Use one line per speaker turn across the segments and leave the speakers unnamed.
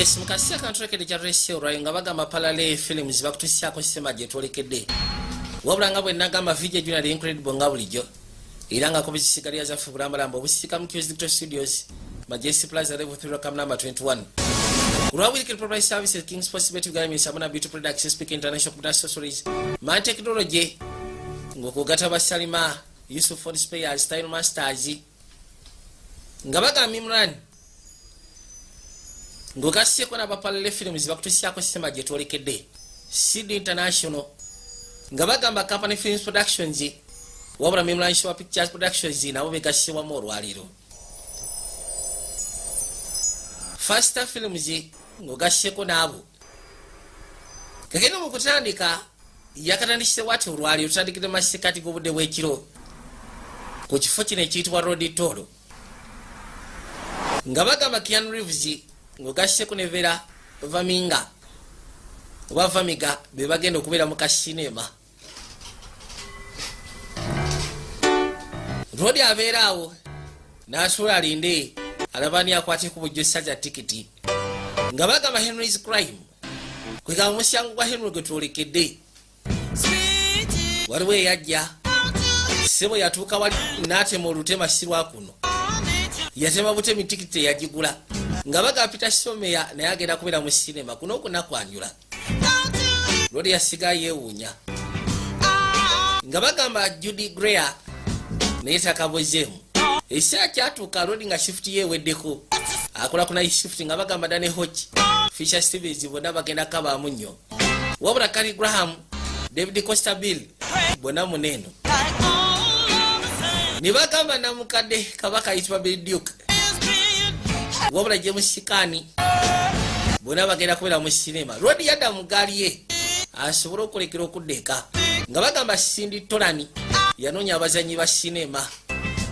Yes, mu kaseera kano tulekedde kyatulese olwayo nga bagamba Parallel Films bakutusiako sema gye twolekedde, wabula nga bwe nagamba VJ Junior the Incredible, nga bulijjo era nga kubisigalira zaffe bulambalamba obusika mu Qs Digital Studios, Majesty Plaza, level 3, room number 21. Olwa Weekend Property Services, Kings Possibility Uganda, Misabuna Beauty Products, Speak International Computer Accessories, Man Technology, ng'okugata basalima Yusuf Phone Spares, Style Masters, nga bagamba Imran ng'ogassieko n'aba Parallel Films bakutusiako sema gye twolekedde, Seed International, nga bagamba Company Films Productions, wabula Mimran Show Pictures Productions nabo begassibwamu olwaleero, Faster Films ng'ogassieko n'abo. Kagenda mu kutandika yakatandikise wati olwaleero tutandikire masekati g'obudde bw'ekiro ku kifo kino ekiyitibwa Road Tolo, nga bagamba Keanu Reeves ng'ogasseko ne Vera Vaminga oba Vamiga be bagenda okubeera mu kasinema. Rodi abeera awo n'asuula alinde alabani akwate ku bujjo saza tikiti, nga bagamba Henry's Crime, kwegamba omusango gwa Henry gwe twolekedde. Waliwo eyajja sebo yatuuka wali n'atema olutema sirwa kuno yatema butemi tikiti teyagigula, nga bagamba Peter Someya naye agenda kubeera mu sinema kuno okunakwanjula. Lodi yasiga yeewuunya, nga bagamba Judy Greer naye takabuzeemu. Ekiseera kyatuuka Lodi nga shift ye eweddeko akola ku night shift, nga bagamba Danny Hoch, Fisher Stevens bonna bagenda kabaamu nnyo, wabula Cary Graham, David Costabile bonna muneeno ne bagamba namukadde kabaka ayitibwa Bill Duke, wabula James Caan bonna bagenda kubeera mu sinema. Lodi yadda mu gaali ye asobole okulekera okudda eka, nga bagamba Cindy Tolani yanoonya abazanyi ba sinema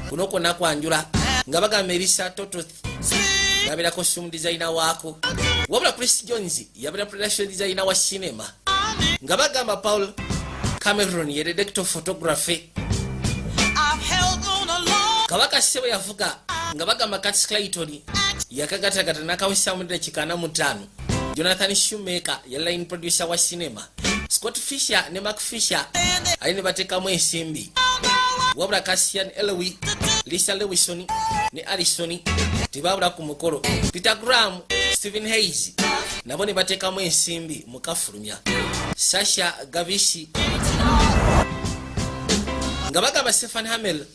kuno kwonna kwanjula, nga bagamba Erisa Tototh yabeera costume designer waako, wabula Chris Jones yabeera production designer wa sinema, nga bagamba Paul Cameron ye director of photography. Kabaka ssebo yavuga, nga bagamba Curtis Clayton yakagatagata nakawesa mu dakika 45. Jonathan Shoemaker ye line producer wa sinema. Scott Fisher ne Mark Fisher ali ne bateekamu ensimbi, wabula Cassian Elwes, Lisa Lewison ne Alison tebabula ku mukolo. Peter Graham, Stephen Hayes nabo ne bateekamu ensimbi mu kafulumya. Sasha Gavisi, nga bagamba Stephen Hamel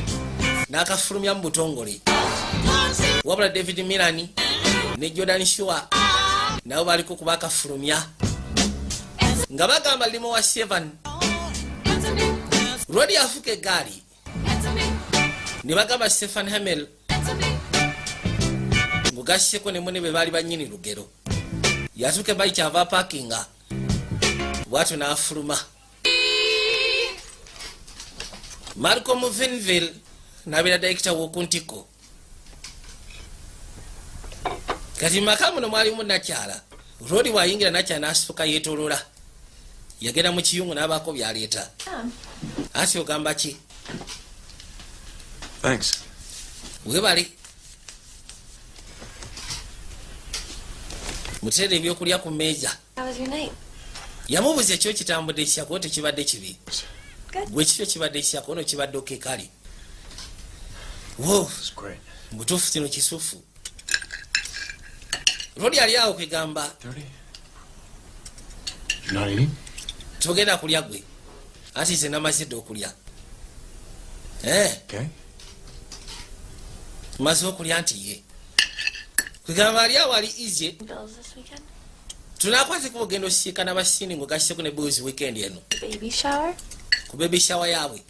n'akafulumya mu butongole, wabula David Milani ne Jordan Shua nabo baliko kuba akafulumya, nga bagamba limo wa 7. Rodi afuka egaali ne bagamba Stephen Hamel ngugasseko ne mune bwe baali bannyini lugero yatuuka ebbali kyava apakinga bwatyo n'afuluma. Malcolm Vinville n'abeera director w'oku ntikko. Kati maka muno mwalimu nakyala. Rodi bw'ayingira nakyala n'asituka yeetolola yagenda mu kiyungu n'abaako by'aleeta. Anti ogamba ki?
Thanks.
Webale muteera ebyokulya ku mmeeza.
How was your night?
Yamubuuza ekyo kitambudde kikyako tekibadde kibi.
Good.
Gwe kikyo kibadde kikyako ono kibadde okay kale wo.
It's great.
Mubutuufu kino kisufu. Rodi ali awo kwegamba.
30? You're not eating?
Togenda kulya gwe? Anti nze namaze dda okulya. Eh,
Okay.
maze okulya nti ye kwegamba ali awo ali easy.
Bills this weekend?
Tunakwateko ogenda osiika n'abasindi ng'ogasseko ne Bills weekend eno.
Baby shower?
Ku baby shower yaabwe.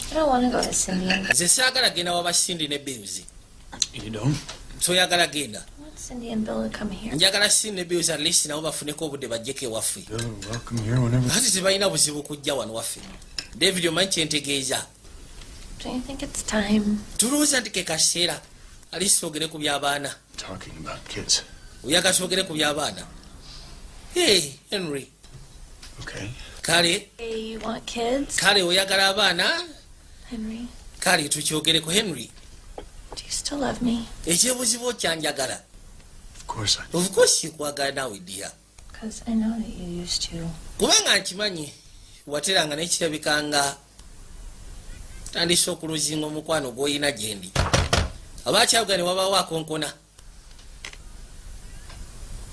I don't want to go to Cindy and
Nze saagala genda wabasindi ne Bills.
You don't?
Toyagala genda?
I want Cindy and Bill to come here.
Njagala Cindy ne Bills at least nabo bafuneko obudde bajjeko ewaffe.
Bill, welcome here whenever.
Ati tebalina buzibu kujja wano waffe. David, omanyi kyentegeeza?
Don't you think it's time?
Tulowooza nti ke kaseera at least twogere ku by'abaana.
Talking about kids.
Oyagala twogere ku by'abaana? Hey, Henry.
Okay.
Kale.
Hey, you want kids?
Kale oyagala abaana?
Henry.
Kale tukyogereko, Henry.
Do you still love me?
Ekyebuzibu, okyanjagala?
Of course I do.
Of course nkwagala naawe, dear.
Because I know that you used to.
Kubanga nkimanyi wateranga, naye kirabika nga tandise okuluzinga omukwano gw'olina gyendi. Abakyabuga ne wabaawo akonkona.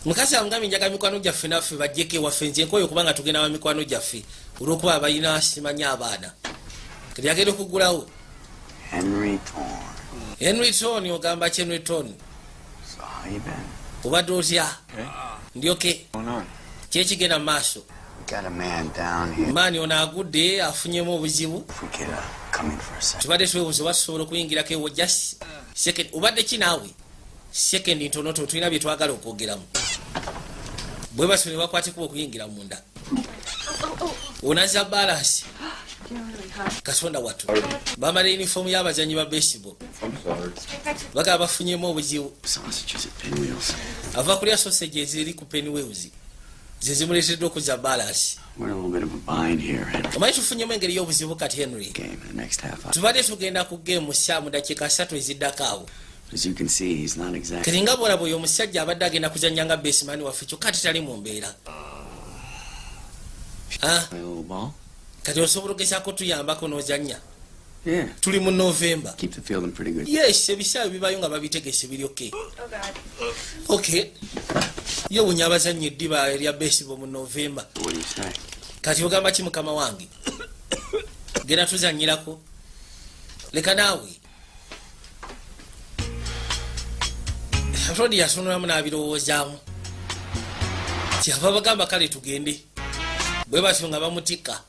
Mukazi amugambye, "Njaga mikwano gyaffe naffe bajjeko ewaffe. Nze nkoyo kubanga tugenda ba mikwano gyaffe olwokuba balina simanyi abaana." Kati agenda okugulawo.
Henry Thorne.
Henry Ton. Ogamba ki, Henry Ton?
So how you been?
Obadde otya?
Okay.
Ndyoke.
Going on?
Kyekigenda mu maaso?
We got a man down here.
Maani ono agudde, afunyemu obuzibu.
If we could come in for a second.
Tubadde twebuuza oba tusobola okuyingirako ewo just second. Obadde ki naawe? Second ntonotono, tulina bye twagala okwogeramu. Bwe batyo ne bakwatikuba okuyingira munda. Onaza balance.
You're really hot.
Katonda wattu, bambala yunifoomu y'abazanyi ba baseball. Bagaba bafunyemu obuzibu.
Sausages at Pinwheels.
Ava kulya sausage eziri ku Pinwheels, ze zimuleeteddwa okuzza balance.
We're in a little bit of a bind here, Henry.
Omanyi tufunyemu engeri y'obuzibu kati, Henry.
Game in the next half hour.
Tubadde tugenda ku game sa mu dakiika 3 eziddako awo.
As you can see, he's not exactly.
Kati nga bwolaba, oyo omusajja abadde agenda kuzannya nga baseman waffe, kyokka ate tali mu mbeera. Ah,
Play a little ball.
kati osobola ogezaako tuyambako n'ozannya?
Yeah.
Tuli mu Novemba.
Keep the field in pretty good.
Yes, ebisaawe bibayo nga babitegese, biri okay.
Oh, God.
Okay, ye wunya abazannya eddiba erya baseball mu Novemba.
What do you say?
Kati ogamba ki, mukama wange? Genda tuzanyirako, leka naawe. Rodi yatunulamu n'abirowoozaamu, kyava bagamba, "Kale tugende." Bwe batyo nga bamutikka,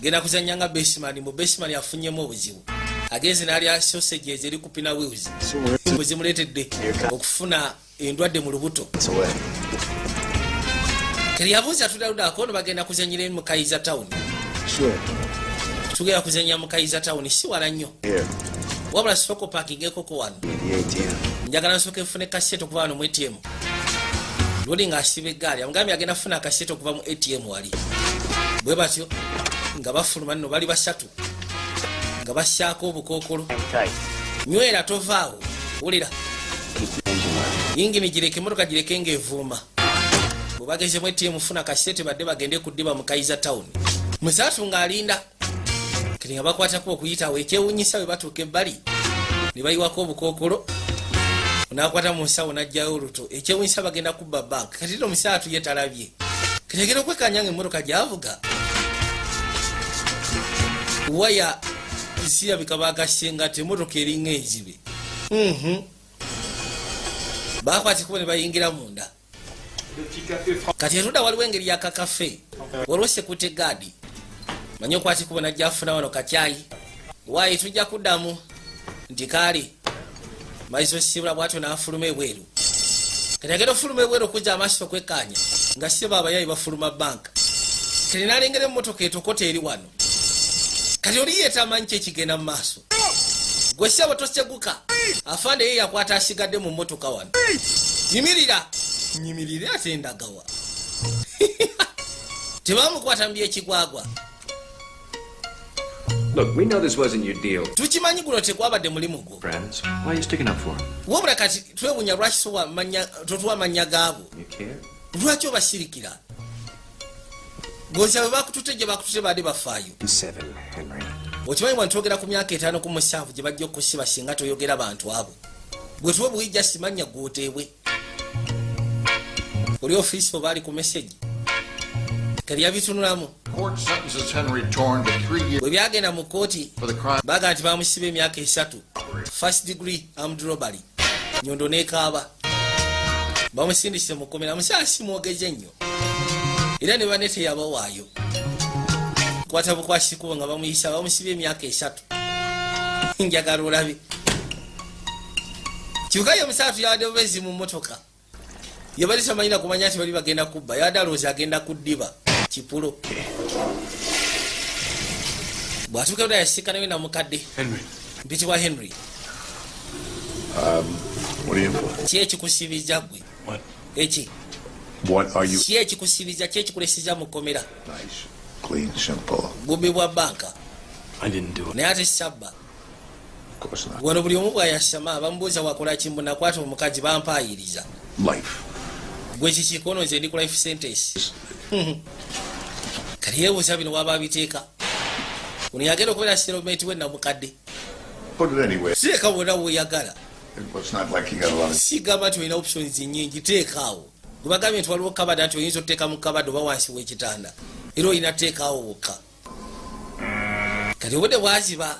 genda kuzanya nga baseman. Mu baseman afunyemu obuzibu, agenze n'alya sausage ezeri ku Pinwheels, bwe zimuleetedde okufuna endwadde mu lubuto. Kati yabuuza tudaludako ono, bagenda kuzanyira mu Kaiser Town. Tugenda kuzanya mu Kaiser Town, si wala nnyo. Wabula sooka opakingekoko wano, njagala nsooka nfune kasente okuva wano mu ATM. Luli ng'asiba eggaali, amugambye agenda kufuna akasente okuva mu ATM wali. Bwe batyo nga bafuluma nno, bali basatu nga bassaako obukookolo. Nywera, tovaawo, wulira, yingini gireke, emotoka gireke ng'evuuma. Bwe bageze mu ATM funa kasente, badde bagende ku ddiba mu Kaiser Town. Musaatu ng'alinda kati nga bakwatako okuyitawo. Ekyewunyisa, bwe batuuka ebbali ne bayiwako obukookolo, nakwata mu nsawo n'ajjayo oluto. Ekyewunyisa, bagenda kubba banka. Kati no omusaatu ye talabye. Kati agenda okwekanya nga emmotoka gyavuga waya sirabika bagasenga ti emmotoka eringa enzibe. Bakwata ekubo ne bayingira munda. Kati erudda waliwo engeri yakakafe, waliwo security guard. Manyi okwata ekubo najja afuna wano kakyayi waayi, tujja kuddamu nti kaali maiso sibula. Bwatyo n'afuluma ebweru. Kati agenda ofuluma ebweru okujja amaaso okwekkaanya nga siba abayayi bafuluma banka. Kati n'alengera emmotoka etokota eri wano. Kati oli yeetamanyi ki ekigenda mu maaso. Gwe ssebo, toseguka. Afande ye yakwata asigadde mu mmotoka wano. "Yimirira, nyimirire." Ate ndagawa tebamukwata mu byekigwagwa.
Look, we know this wasn't your deal.
Tukimanyi guno tegwabadde mulimu gwo.
Friends, why are you sticking up for him?
Wabula kati twewunya lwaki totuwa mannya gaabo.
You care?
Lwaki obasirikira? Goza bwe bakutute gye bakutute badde bafaayo.
7, Henry.
Okimanyi bwa ntwogera ku myaka 57 gye bajja okusiba singa toyogera bantu abo. Bwe tuwa buyijja simanya gwoteebwe oli ofiisi oba ali ku message. Kati yabitunulamu.
Court sentences Henry Torn to 3 years
Bwe byagenda mu kooti,
for the crime
baga nti bamusiba emyaka 3, first degree armed robbery. Nyondo nekaaba, bamusindise mukomera. Musaa simwogeze nnyo era ne banne teyabawaayo. Kwata bukwasikubo nga bamuyisa, bamusibye emyaka 3. Njagala olabe kyukayo. Omusaatu yabadde bubezi mu mmotoka, yabadde tamanyina kumanya nti bali bagenda kubba. Yabadde alowooza agenda kuddiba kipulo. Bw'atuuka da yasiikanayo namukadde.
Henry.
Mpitibwa Henry.
What are you in for?
Ki ekikusibiza gwe?
What?
Eki?
What are you?
Ki ekikusibiza? Ki ekikulesiza mu kkomera?
Nice, clean, simple.
Bubbi bwa banka.
I didn't do it.
Naye ate sabba.
Of course not.
Wano buli omu bw'ayasama bamubuuza wakola ki, mbu nakwata omukazi bampaayiriza.
Life.
Gwe kikikono, nze ndi ku life sentence. Kati yeebuuza bino waba abiteeka. Ono yagenda okubeera cellmate we namukadde.
Put it anywhere.
Teeka wonna weoyagala.
It's not like you got a lot of.
Sigamba nti olina options nyingi, teekaawo. Gwe bagambye nti waliwo kabada nti oyinza otuteeka mu kabada oba wansi w'ekitanda, era olina teekaawo wokka. Kati obudde bwaziba.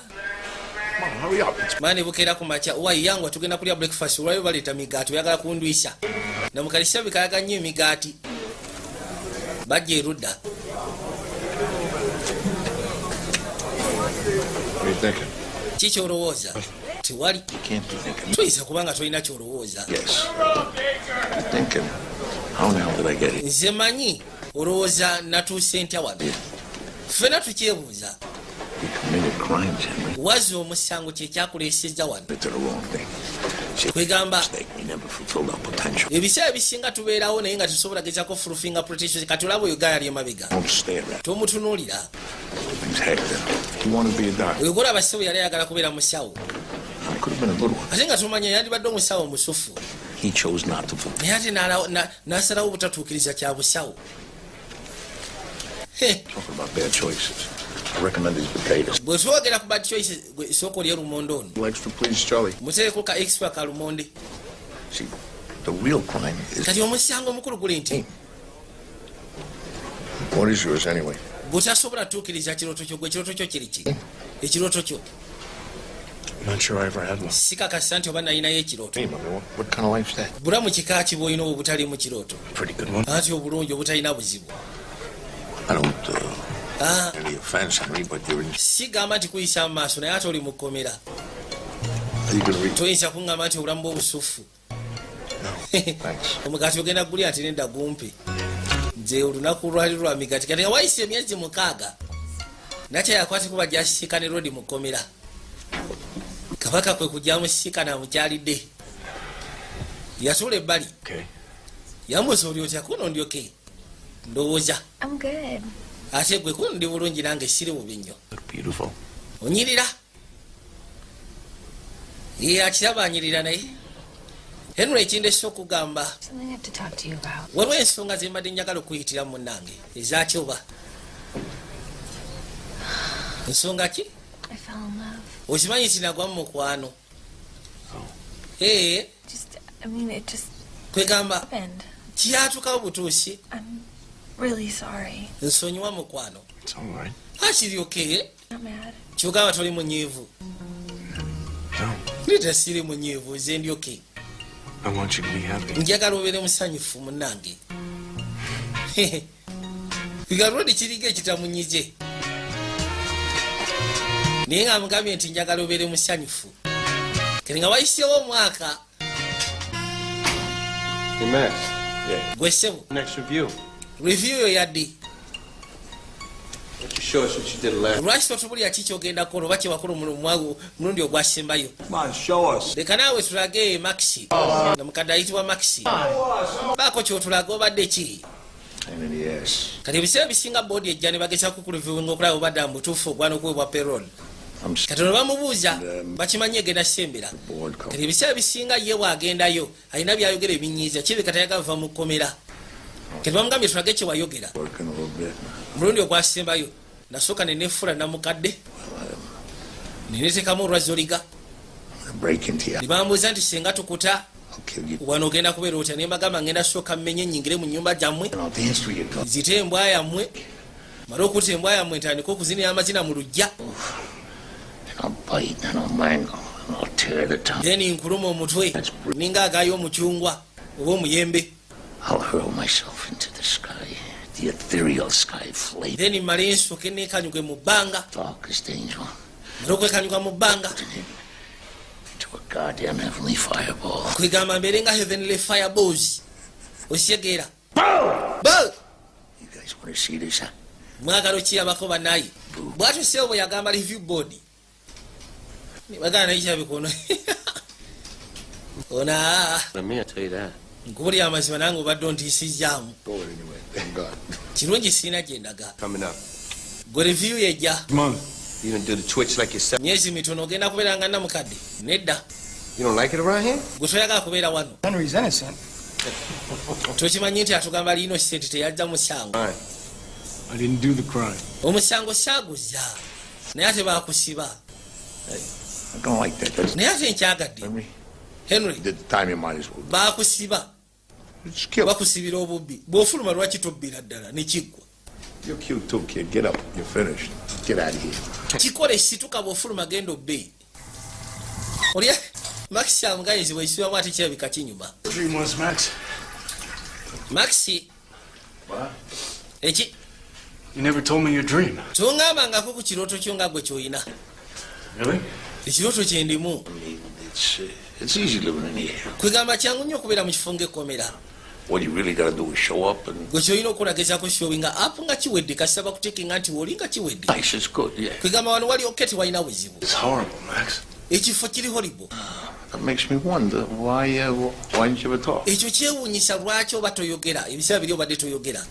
Come on, hurry up. It's
Maani bukeera ku makya, wayi yangwa, tugenda kulya breakfast. Olwayo baleeta migaati, oyagala kundwisa. Namukali kirabika ayaga nnyo emigaati. Bajja erudda.
What are you thinking?
Ki kyolowooza? Tewali.
You can't be thinking.
Tuyinza kubanga tolina kyolowooza.
Yes. You're thinking, how the hell did I get here?
Nze manyi olowooza natuuse ntya wano. Ffena tukyebuuza.
You committed crimes, Henry.
Wazza omusango, kyekyakuleesezza wano.
Did the wrong thing. See,
Kwegamba
mistake. We never fulfilled our potential.
Ebiseera ebisinga tubeerawo naye nga tusobola gezako fulfillinga potential. Kati olaba oyo gaali emabega.
Don't stare at
Tomutunuulira.
things hectic. He wanted to be a doctor.
Oyo golaba ssebo yali ayagala kubeera musawo.
I could have been a good one.
Ate nga tumanya yandibadde omusawo omusufu.
He chose not to fulfill.
Naye ate n'asalawo obutatuukiriza kya busawo. Heh,
Talking about bad choices. I recommend these potatoes.
Bwe twogera ku bad choices, gwe sooka olye lumonde ono.
Extra, please, Charlie.
Muteereko ka extra ka lumonde.
See, the real crime is
Kati omusango omukulu guli nti
what is yours anyway?
Bw'otasobola tuukiriza kirooto kyo. Gwe ekirooto kyo kiri ki? Ekirooto kyo?
I'm not sure I ever had one.
Sikakasa nti oba nalinayo ekirooto.
I mean, what kind of life's that?
Bulamu kika ki bw'olina obwo obutaliimu kirooto?
Pretty good one.
Anti obulungi obutalina buzibu.
I don't
Ah,
any offense, Henry, but you're in.
Sigamba nti kuyisa mu maaso, naye ate oli mu kkomera.
Are you gonna read?
Toyinza kuŋŋamba nti obulamu bw'obusufu.
No. Thanks.
Omugaati ogenda gulya? Nti nedda, gumpe nze olunaku lwali lwa migati. Kati nga wayise emyezi 6, nakyayakwateko bajja sisiika ne Rodi mu kkomera. Kabaka kwe kujja musisikana amukyalidde, yatuula ebbali.
Okay.
Yamubuuza, "Oli otya?" "Kuno ndyoke ndowooza."
I'm good.
"Ate gwe?" "Kuno ndi bulungi nange, siri bubi nnyo."
Look beautiful.
"Onyirira." Ye akiraba anyirira. Naye Henry, ekindesa okugamba,
Something I have to talk to you about.
waliwo ensonga ze mbadde njagala okuyitira munnange. Ezakyoba nsonga ki?
I fell in love.
Okimanyi nti nagwa mu mukwano? Ee.
Just, I mean, it just
Kwegamba
happened.
kyatukawo butuusi.
I'm really sorry.
Nsonyiwa, mukwano.
It's all right.
Akiri okay.
Not mad.
Kyogamba toli munyiivu?
No.
Nita, siri munyiivu, nze ndi okay.
I want you to be happy.
Njagala obeere musanyufu munnange. Bigalodi kiringa ekitamunyize, naye nga mugambye nti njagala obeere musanyufu. Kati nga wayiseewo omwaka.
Hey, Max.
Gwe ssebo.
Next review.
Review yo yaddi?
Why don't you show us what you did last?
Lwaki totubulira ki kyogenda kukola oba kyewakola omulundi ogwasembayo?
Come on, show us.
Leka naawe tulage Maxi. Namukadde ayitibwa Maxi, baako kyotulaga obadde ki.
Pain in the ass.
Kati ebiseera bisinga boodi ejja ne bagezaako kureviewinga okulaba obadde mu butuufu ogwana okuweebwa parole.
I'm
Kati ono bamubuuza, bakimanyi egenda sembera.
bored. Come.
Kati ebiseera bisinga ye bw'agendayo alina byayogera ebinyiiza, kirabika tayagala va mu kkomera. Kati bamugambye, "Tulage kyewayogera."
Working a little bit.
"Mulundi ogwasembayo nasooka nenefula namukadde, nenetekamu olwazoliga."
I'm gonna break into you.
Ne bambuuza nti, "Singa tukuta
I'll kill you.
wano ogenda kubeera otya?" Ne mbagamba, "Ngenda sooka mmenye nyingire mu nnyumba gyammwe,
And I'll dance to your gun.
nzite embwa yammwe, male okutta embwa yammwe ntandike okuzinira amazina mu luggya."
And I'll bite and I'll mangle and I'll tear the tongue.
Then nkuluma omutwe ninga agayo omucungwa oba omuyembe.
I'll hurl myself into the sky, the ethereal sky flame.
Then male nsooke neekanyuke mu bbanga.
Darkest angel
Male okwekanyuka mu bbanga,
into a goddamn heavenly fireball.
Kwegamba mbeere nga heavenly fireballs, okitegeera? Bo!
You guys want to see this? Huh?
Mwagala okirabako bannaye? Bwatyo sebo bwe yagamba review board. Bagana naye kirabika ono ono aa.
Let me, I tell you that.
Nkubulira amazima, nange obadde ontiisizaamu.
Forward anyway. Thank God.
Kirungi sirina gye ndaga.
Coming up.
Gwe review yejja
Month.
You don't do the twitch like yourself.
Myezi mitono ogenda kubeera nga namukadde. Nedda.
You don't like it around here?
Gwe toyagala kubeera wano.
Henry's innocent.
Tokimanyi nti atugamba ali innocent teyajja musango.
I didn't do the crime.
Omusango saaguzza. Naye ate baakusiba.
I don't like that. That's
Naye ate nkyagadde.
Henry.
Henry.
Did the time you might as well.
Baakusiba.
It's kill.
Bakusibira obubbi. Bw'ofuluma lwaki tobbira ddala ne kiggwa.
You're cute too, kid. Get up. You're finished. Get out of here.
Kikole situka bw'ofuluma genda obbe. Olya Max amugayizi bw'esibamu ate kirabika kinyuma.
3 months, Max.
Maxi.
What?
Eki.
You never told me your dream.
Tongambangako ku kirooto kyo nga gwe ky'olina.
Really?
Ekirooto kye ndimu.
I mean, it's easy living in here.
Kwegamba kyangu nnyo okubeera mu kifo ng'ekkomera.
What you really got to do is show up and
Gwe ky'olina okukola gezaako showinga up nga kiwedde kasita bakuteekenga nti w'oli nga kiwedde.
nice. It's good. Yeah.
Kwegamba wano wali okay tewalina buzibu.
It's horrible, Max.
Ekifo kiri horrible.
That makes me wonder why didn't you ever talk?
Ekyo kyewuunyisa lwaki oba toyogera ebiseera biri obadde toyogera.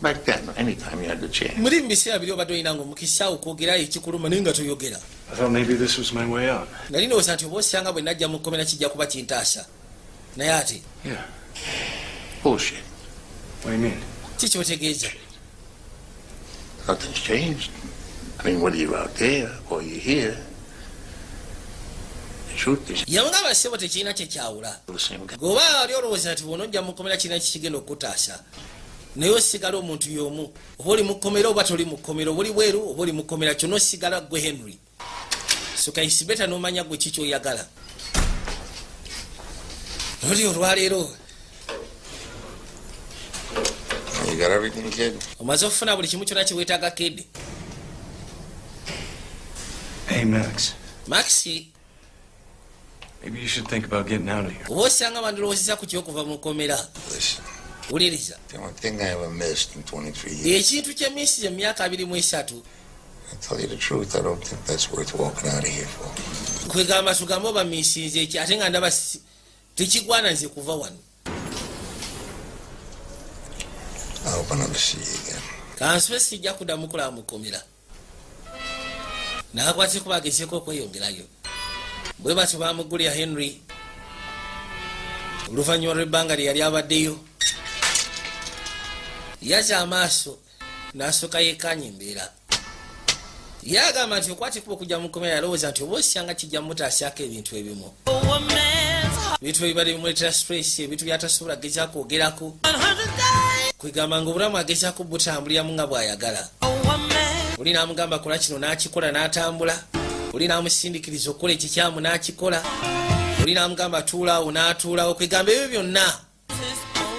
Back then, anytime you had the chance.
Muli mu biseera biri obadde olina ng'omukisa okwogera ekikuluma naye nga toyogera.
I thought maybe this was my way out.
Nali ndowooza nti oba osanga bwe najja mu kkomera kijja kuba kintaasa. Naye ate
Yeah.
Bullshit.
What do you mean?
Ki ky'otegeeza?
Nothing's changed. I mean, whether you're out there or you're here, the truth is
Yamugamba ssebo tekirina kye kyawula.
you're the same guy.
Gweoba oli olowooza nti bw'onojja mu kkomera kirina kikigenda okukutaasa. Naye osigala omuntu y'omu. Oba oli mu kkomera oba toli mu kkomera, oba oli bweru oba oli mu kkomera kyonna osigala gwe Henry. So it's better n'omanya gwe ki ky'oyagala. Oli olwaleero
You got everything, kid?
omaze okufuna buli kimu kyonna kye weetaaga kid.
Hey, Max.
Maxi.
Maybe you should think about getting out of here.
Oba osanga bandirowoozezza ku ky'okuva mu kkomera.
Listen,
Wuliriza.
the only thing I ever missed in 23 years,
Ekintu kye missed mu myaka 23.
I tell you the truth, I don't think that's worth walking out of here for.
Kwegamba tugambe oba missinze eki ate nga ndaba tekigwana nze kuva wano.
I hope I never see you again.
Kansube sijja kuddamu kulaba mu kkomera. N'akwatiko bagezeeko okweyongerayo. Bwe batyo baamugulira Henry oluvannyuma lw'ebbanga lye yali abaddeyo. Yazza amaaso n'asooka yeekkaanya embeera. Ye agamba nti okwata ekkubo okujja mu kkomera yalowooza nti oba osanga kijja mutaasyaako ebintu ebimu. Ebintu ebibadde bimuleetera stress, ebintu by'atasobola kugezaako kwogerako. Kwegamba ng'obulamu agezaako butambuliramu nga bw'ayagala. Oli n'amugamba kola kino n'akikola n'atambula. Oli n'amusindikiriza okukola ekikyamu n'akikola. Oli n'amugamba tuulaawo n'atuulawo. Kwegamba ebyo byonna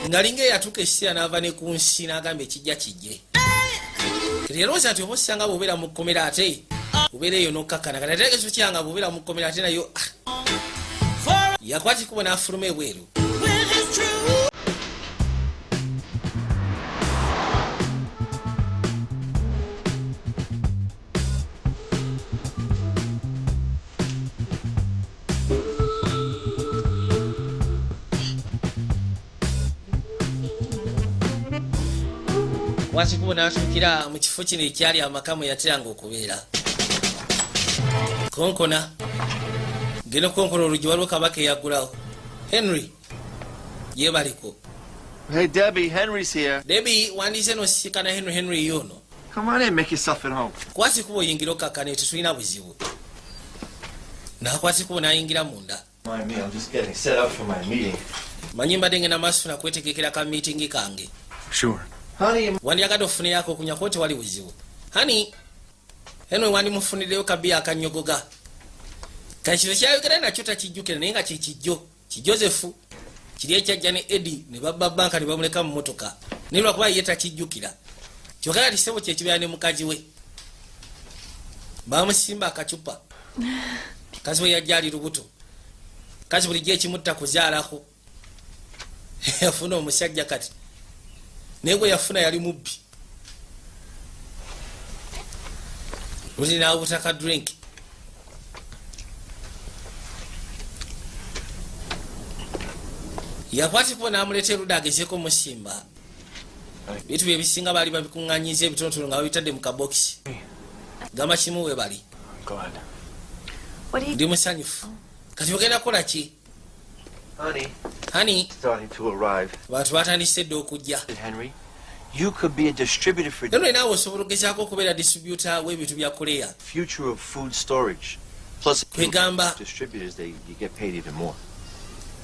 ng'alinga eyatuuka ekiseera n'ava ne ku nsi n'agamba ekijja kijje. Kati yalowooza nti oba osanga bw'obeera mu kkomera ate obeera eyo n'okkakkana. Kati ate ekizibu kyanga bw'obeera mu kkomera ate nayo yakwata ekkubo n'afuluma ebweru. Wasikubo n'atuukira mu kifo kino ekyali amaka mwe yateranga okubeera. Konkona. Genda okukonkona oluggi waliwo kabaka eyaggulawo. Henry yeebaliko.
Hey, Debbie, Henry's here.
Debbie wandiise n'osisikana Henry. Henry y'ono.
Come on in, make yourself at home.
Kwata ekkubo oyingire okkakkane tetulina buzibu. N'akwata ekkubo n'ayingira munda.
Mind me, I'm just getting set up for my meeting.
Manyi mbadde ngenda maaso nakwetegekera ka meeting kange.
Sure.
Honey,
Wandyagadde ofunirako okunywa ko tewali buzibu. Honey, Henry wandimufunireyo kabiya akannyogoga. Kati kino kyayogera nakyo takijjukira naye nga kye kijjo. Ki Joseph kiri ekyajja ne Eddie ne babba banka ne bamuleka mu mmotoka. Naye lwakuba ye takijjukira. Kyokka kati ssebo kye kibeera ne mukazi we. Baamusimba akacupa. Mukazi we yajja ali lubuto. Mukazi bulijjo ekimutta kuzaalako. Yafuna omusajja kati. Naye gwe yafuna yali mubbi. Luli n'awuta ka drink. Yakwata ekkubo n'amuleeta erudda agezeeko omusimba. Ebintu bye ebisinga baali babikuŋŋaanyiza ebitonotono nga babitadde mu kabokisi. Gamba kimu we bali.
I'm glad.
What do you
Ndi musanyufu. Kati ogenda kukola ki?
Honey,
Honey,
starting to arrive.
Bantu batandise dda okujja.
Henry, you could be a distributor for
Henry, naawe osobola ogezaako okubeera distributor w'ebintu bya Korea.
Future of food storage. Plus,
Kwegamba-
distributors, they you get paid even more.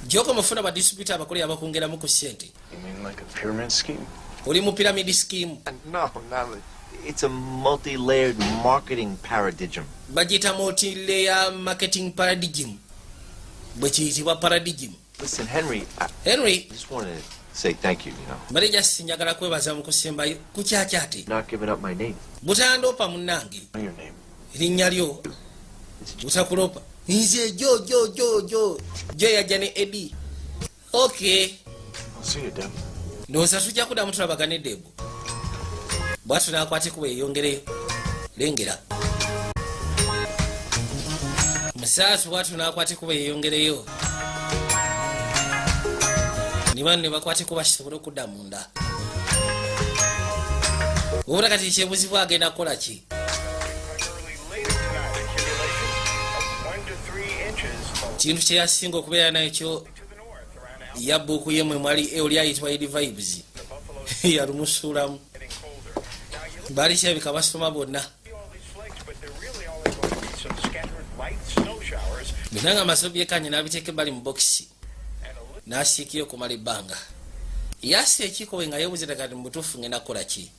Gyokoma ofuna ba distributor abakoleya bakwongeramu ku ssente.
You mean like a pyramid scheme?
Oli mu pyramid scheme?
No, not like. It's a multi-layered marketing paradigm.
Bagiyita multi-layer marketing paradigm, bwe kiyitibwa paradigm.
Listen, Henry, I
Henry,
just wanted to say thank you, you know.
Mbadde just njagala kwebaza mu kusembayo kukyakyate.
Not giving up my name.
Butandoopa munnange.
Know your name.
Erinnya lyo butakulopa. Nze jo jo jo jo jo yajja ne Edi. Okay.
I'll see you, Deb.
Ndowooza tujja kuddamu tulabagane, Deb. Bwatyo n'akwata ekuba eyongereyo. Lengera musaatu. Bwatyo n'akwata ekuba eyongereyo ne bano ne bakwata ekuba kisobole okudda munda. Wabula kati ekyebuzibwa, agenda kukola ki? Kintu kyeyasinga okubeera nakyo yabbuuku ye mwe mwali oli ayitibwa Edi Vibes yalumusuulamu. Baali kirabika basoma bonna byonna nga amaze obyekanye n'abiteeka ebbali mu bokisi n'asiikira okumala ebbanga. Yassa ekikowe nga yeebuuza kati mu butuufu ngenda kukola ki?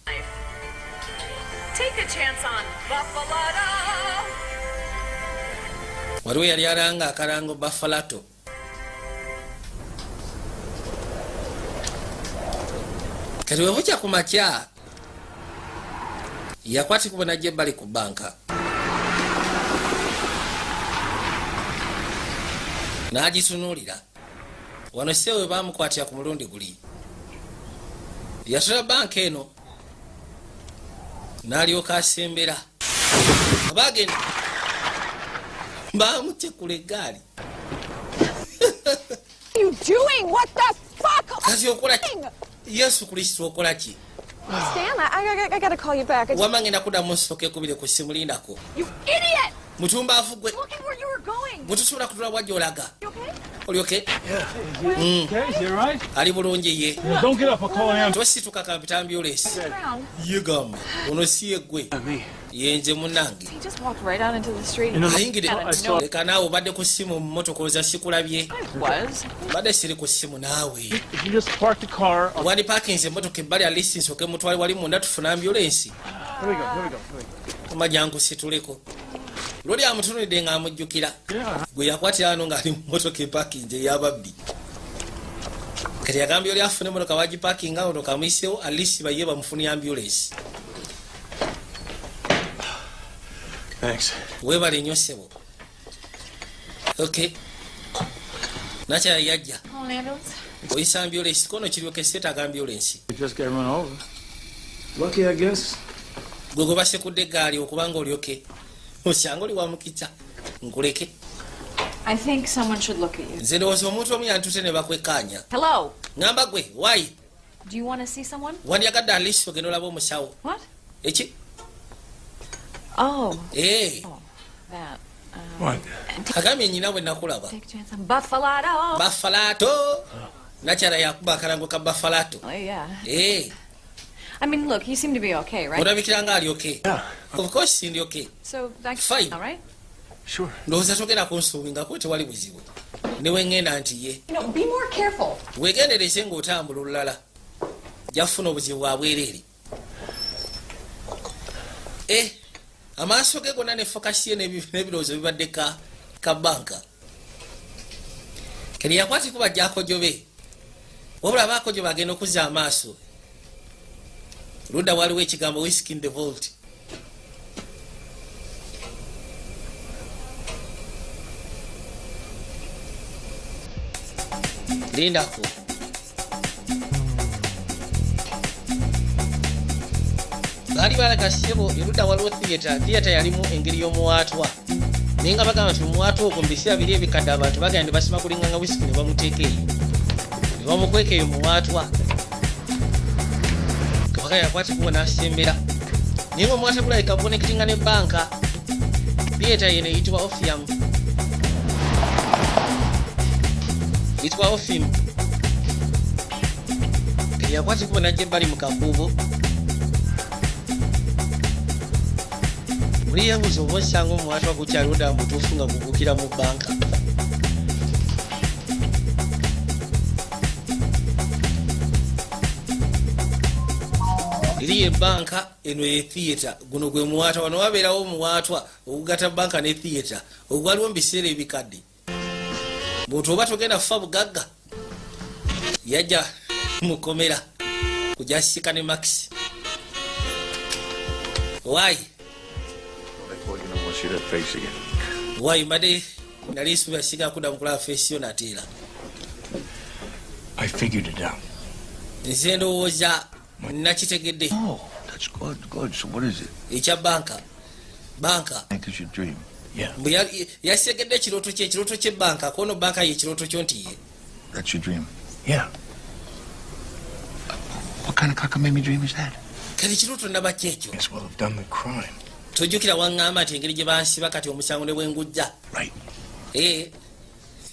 Take a chance on Buffalo.
Waliwo yali alanga akalango Bafalato. Kati we bukya ku makya, yakwatibwa najja ebbali ku banka n'agitunuulira. Wano sewe bamukwatira ku mulundi guli yatula banka eno n'alyoka asembera. Bagenda bamutekula eggaali.
You doing? What the fuck?
Kati okola ki? Yesu Kristo, okola ki?
Stan, I gotta call you back.
Wama ngenda kuddamu nsooka ekubire ku ssimu, lindako.
You idiot!
Mutumbaavu gwe.
Look at where you were going.
Mutusobola kutula bwajja olaga.
You okay?
Oli okay?
Okay, is he all right?
Ali bulungi ye.
Yeah, don't get up, I'll call an ambulance.
Tosituka, kampita ambulance.
Brown.
Yegamba ono si yeggwe, yenze munnange.
He just walked right out into the street.
Ayingire.
Out of nowhere.
Leka naawe, obadde ku ssimu mu mmotoka oza sikulabye.
I was.
Badde siri ku ssimu naawe.
If you just park the car, I'll...
Wandi parkinze emmotoka ebbali, at least nsooke mutwale wali munda tufune ambulensi.
Here we go, here we go, here we go.
Omajja nkusituleko. Lwoli amutunulidde ng'amujjukira.
Yeah.
Gwe yakwatira wano ng'ali mu mmotoka epakinze ey'ababbi. Kati yagambye oli afune emmotoka bagipakinga ono kamuyisewo, at least baye bamufunye ambulensi.
Thanks.
Weebale nnyo ssebo. Okay, nakyala yajja.
Call an ambulance?
Oyisa ambulensi kono kiryoke seetaaga ambulensi.
You just got run over. Lucky, I guess.
Gwe gwe basekudde eggaali okubanga olyoke osyanga oli wa mukisa, nkuleke.
I think someone should look at you.
Nze ndowooza omuntu omu yantute ne bakwekkaanya.
Hello.
Ŋŋamba gwe wayi.
Do you want to see someone?
Wandyagadde at least ogenda olaba omusawo?
What?
Eki?
Oh,
Ee.
that.
What?
Agambye nyina bwe nakulaba.
Take a chance on Buffalo.
Bafalato nakyala yakuba akalango ka Bafalato.
Oh, yeah.
Ee.
I mean, look, you seem to be okay, right?
Olabikira nga ali okay.
Yeah.
Of course ndi okay.
So, that's
Fine.
all right?
Sure.
Ndowooza togenda kunsuubingako, tewali buzibu ne weŋŋenda nti ye.
You know, be more careful.
Weegendereze ng'otambula olulala, jafuna obuzibu bwa bwereere. E amaaso ge gonna ne focus ye n'ebirowoozo bibadde ka banka. Keri yakwati kuba jakojobe, wabula bakojobe agenda okuzza amaaso ludda, waliwo ekigambo "Whisky in the vault". Lindako. Baali balaga ssebo erudda waliwo theatre. Theatre yalimu engeri y'omuwaatwa, naye nga bagamba nti omuwaatwa ogwo mu biseera biri ebikadde abantu bagenda ne basima kulinganga wisiki ne bamuteeka eyo ne bamukweka eyo muwaatwa. Kabaka yakwata kubo n'asembera, naye nga omuwaatwa gulabika gukonekitinga ne banka. Theatre yeno eyitibwa Orpheum, eyitibwa Orpheum. Yakwata ekubo najja ebbali mu kakuubo. Muli yeebuuza oba osanga omuwaatwa gukyaliwo ddala mu butuufu nga gugukira mu banka. Eri ye banka, eno ye theatre. Guno gwe muwaatwa. Wano wabeerawo omuwaatwa ogugata banka ne theatre ogwaliwo mu biseera ebikadde. Muntu oba togenda kufa bugagga. Yajja mukomera kujja sika ne Max. Why?
I thought you never want to see that face again.
Why, mbadde nali nsuubira siga kudda mukulaba face yo nateera.
I figured it out.
Nze ndowooza nakitegedde.
Oh, that's good, good. So what is it?
Ekya banka, banka.
Bank is your dream.
Yeah.
Mbu yasegedde ekirooto kye, ekirooto ky'ebbanka. Kono banka ye ekirooto kyo nti ye.
That's your dream.
Yeah.
What kind of cockamamie dream is that?
Kati ekirooto naba kyekyo?
As well have done the crime.
Tojjukira waŋŋamba nti engeri gye bansiba kati omusango ne bwengujja.
Right.
Eh.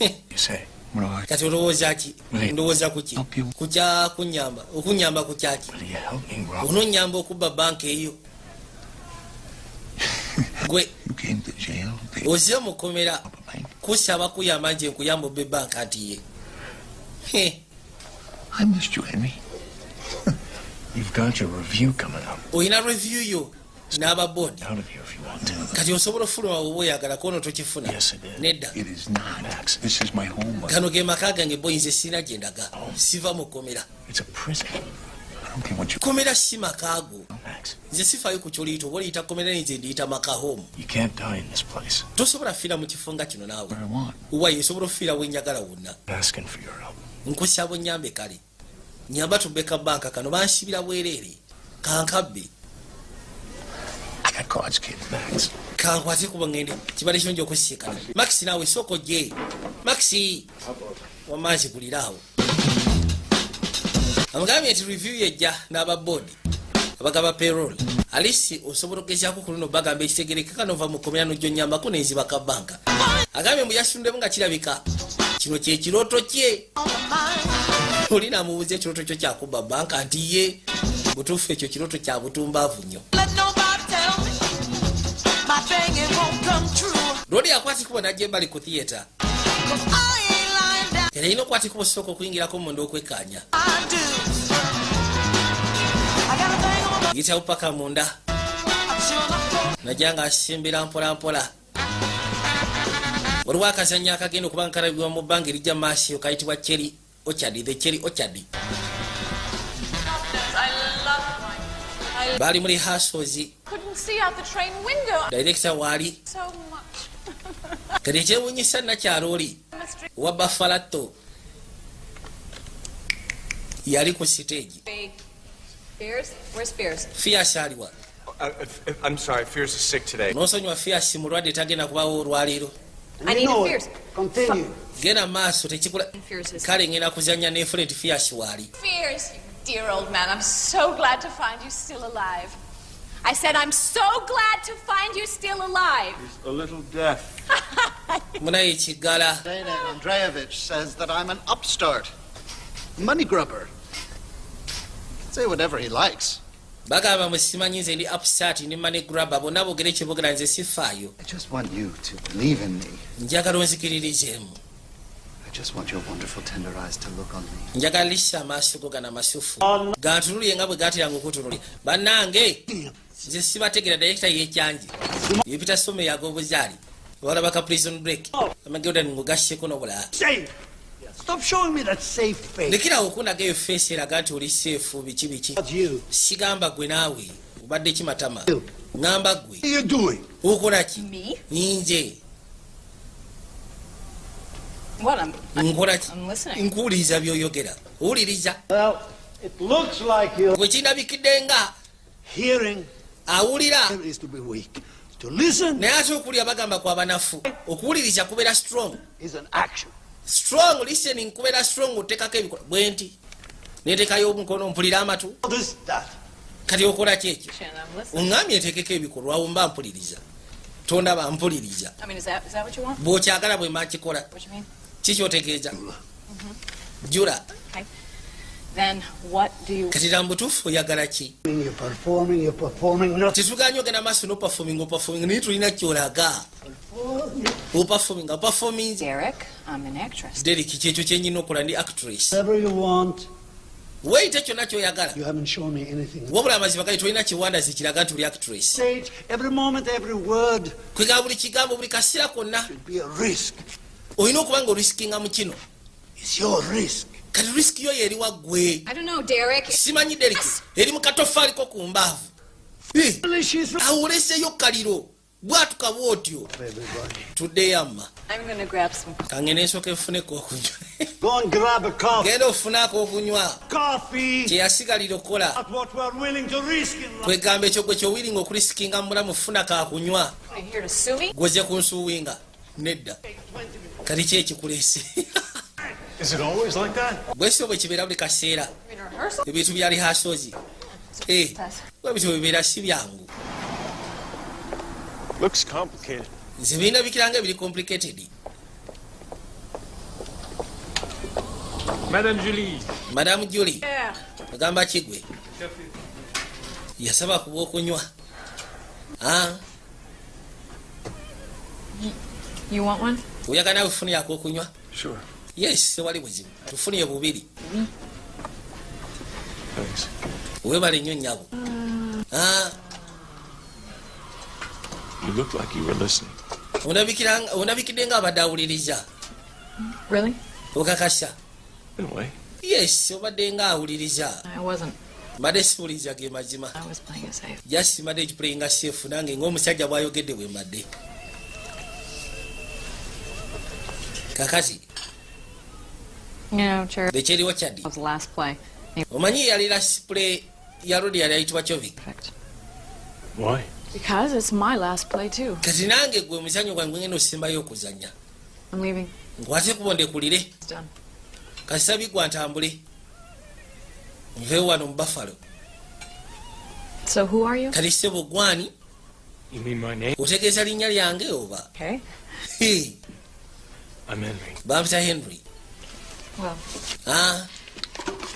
You say.
What do I?
Kati olowooza ki?
Will
Ndowooza kuki?
Help you.
Kukya kunyamba, okunyamba ku kyaki?
Will you help me, Rob?
Ononyamba okubba banka eyo gwe?
You came to jail. They
Oze mukomera
up a bank.
kusaba kuyamba nje nkuyamba obba ebbanka nti ye. Heh.
I missed you, Henry.
You've got your review coming up.
Olina review yo n'aba board.
Out of here if you want to.
Kati osobola ofuluma bwoba oyagala kono tokifuna.
Yes, it is.
Nedda.
It is not.
Max.
This is my home. buddy.
Gano ge maka gange boy, nze sirina gye ndaga, siva mu kkomera.
It's a prison.
I don't care what you.
Kkomera si maka go.
Max,
Nze sifaayo ku kyoliyita, oba oliyita kkomera, nze ndiyita maka, home.
you can't die in this place.
Tosobola fiira mu kifo nga kino naawe.
What I want.
Wayi osobola okufiira wenjagala wonna.
I'm asking for your help.
Nkusaba onyambe, kale nyamba tubbeka banka kano, bansibira bwereere, kankabbe.
I got cards, kid.
Max.
Kankwate kuba ngende kibadde kirungi okusiikana. Max, naawe sooka ojje. Max, wamaazi guliraawo. Amugambye nti review yejja n'aba board abagaba payroll alisi osobola okugezaako ku luno bagamba ekitegerekeka nova mu kkomera nojjo nyambako nenzibaka banka. Agambye mbu yasundemu nga kirabika kino kyekirooto kye. Oli namubuuza ekirooto kyo kyakubba banka nti ye butuufu ekyo kirooto kya butumbaavu nnyo.
Let nobody tell me my thing it won't come true.
Lwoli akwata kubo najja ebbali ku theatre.
'Cause I ain't lying down.
Era erina okukwata ekubo sooka okuyingirako munda okwekkaanya.
I do. I got a thing on my
Yitawo paka munda.
I'm sure my
Najja ng'asimbira mpola mpola. Waliwo akazannyo akagenda okuba nga kalabibwa mu bbanga erijja mu maaso eyo kayitibwa Cherry Orchard, The Cherry Orchard.
I love wine. I
Baali mu rehearsals.
Couldn't see out the train window.
Director waali.
So much.
Kati ekyewuunyisa nakyalo oli
Mystery.
owa Bafalato yali ku siteegi.
Fears? Where's Fears?
Fias aliwa?
I'm sorry, Fears is sick today.
Nosonyiwa, Fias mulwadde, tagenda kubawo olwaleero.
I need a Fears.
Continue.
Genda maaso tekikula.
Fears is
Kale ngenda kuzanya nefune nti Fias waali.
Fears, you dear old man. I'm so glad to find you still alive. I said I'm so glad to find you still alive.
A little deaf.
Munaye ekigala.
Dana Andreevich says that I'm an upstart, money grubber. Say whatever he likes.
Bagamba musimanyi nze ndi upstart, ndi money grabber, bonna boogere kyebogera nze sifaayo.
I just want you to believe in me.
Njagala onzikiririzeemu.
I just want your wonderful tender eyes to look on me.
Njagala lisa amaaso go gano amasufu gantunulye nga bwe gateranga okutunulya. Bannange nze sibategera. Director yekyanje yepita somo yagobuzaali balaba ka Prison Break amagewdani ngugasseko n'obulala.
Safe. Stop showing me that safe face.
Lekerawo okundaga eyo face eraga nti oli safe, biki biki.
Not you.
Sigamba gwe naawe obadde kimatama, ŋŋamba gwe.
What are you doing?
Okola ki?
Me?
Nze?
What? I'm,
Nkola ki?
I'm listening.
Nkuwuliriza by'oyogera, owuliriza.
Well, it looks like you're
Gwe kindabikidde nga
hearing
awulira.
is to be weak. To listen
Naye ate okuwulira bagamba kwa banafu, okuwuliriza kubeera strong.
Is an action.
Strong listening kubeera strong, oteekako ebikola bwe nti neteekayo omukono mpulira amatu.
What is that?
Kati okola ki ekyo?
I'm listening.
Oŋŋambye nteekeko ebikolwa, awo mba mpuliriza. Tondaba, mpuliriza.
I mean, is that what you want?
Bw'okyagala bwe makikola.
What you mean?
Kikyotegeeza Jula?
Okay. Then what do you
Kati mu butuufu oyagala ki?
You're performing, you're performing nothing.
Tetuganye ogenda maaso n'operforming, operforming, naye tulina kyolaga. Operforming, operforming.
Derek, I'm an actress.
Derek, kyekyo kyenyina okola, ndi actress.
Whatever you want.
Weeyite kyonna kyoyagala.
You haven't shown me anything.
Wabula amazima gali tolina kiwandazi kiraga nti oli actress.
Stage, every moment, every word
Kwegaba buli kigambo, buli kaseera konna
be a risk.
olina okuba nga orisikinga mu kino.
It's your risk.
Kati risk yo yeriwa ggwe?
I don't know, Derek.
Simanyi Derek, eri mu katofaaliko ku mbaavu. Eh, awo oleseyo kaliro bwatuka bwotyo. Tuddeyo amma.
I'm gonna grab some
Kangende ensooka enfuneko okunywa.
Go and grab a coffee.
Genda ofunaako okunywa.
Coffee.
Kyeyasigalira okukola.
At what we're willing to risk in life.
Kwegamba ekyo gwe kyowiringa okurisikinga mu bulamu, funa kakunywa.
Are you here to sue me?
Gwoze kunsuwinga? Nedda. Kati ki ekikuleese?
Is it always like that?
Bwesio bwe kibeera buli kaseera.
In rehearsal?
Ebintu bya rehearsals bwe bityo bibeera, si byangu.
Looks complicated.
Nze bindabikira nga ebiri complicated.
Madame Julie.
Madamu Julie.
Yeah.
Ogamba kigwe yasaba kuba okunywa. Ah,
You want one?
Oyagala nawe tufunire okunywa?
Sure.
Yes, sewali buzibu, tufunire bubiri.
Thanks.
Webale nnyo nnyabo. Ah,
You look like you were listening.
Ondabikidde nga abadde awuliriza.
Really?
Okakasa?
In a way.
Yes, obadde nga awuliriza.
I wasn't.
Mbadde siwuliriza, ge mazima.
I was playing it safe.
Just mbadde kiplayinga safe nange ng'omusajja bw'ayogedde bwe mbadde kakati.
You know, Charlie
Ekyeriwo kyaddi
was the last play.
Omanyi yali last play ya Rodi yali ayitibwa Chovik.
Perfect.
Why?
Because it's my last play too.
Kati nange gwe muzanyo gwange ngenda osembayo okuzanya.
I'm leaving.
Nkwate kubo ndekulire.
It's done.
Kasita bigwa ntambule nveewo wano mu Buffalo.
So who are you?
Kati ssebo gwani?
You mean my name?
Otegeeza linnya lyange oba?
Okay.
Hey,
I'm Henry.
Bampita Henry.
Well,
Ah,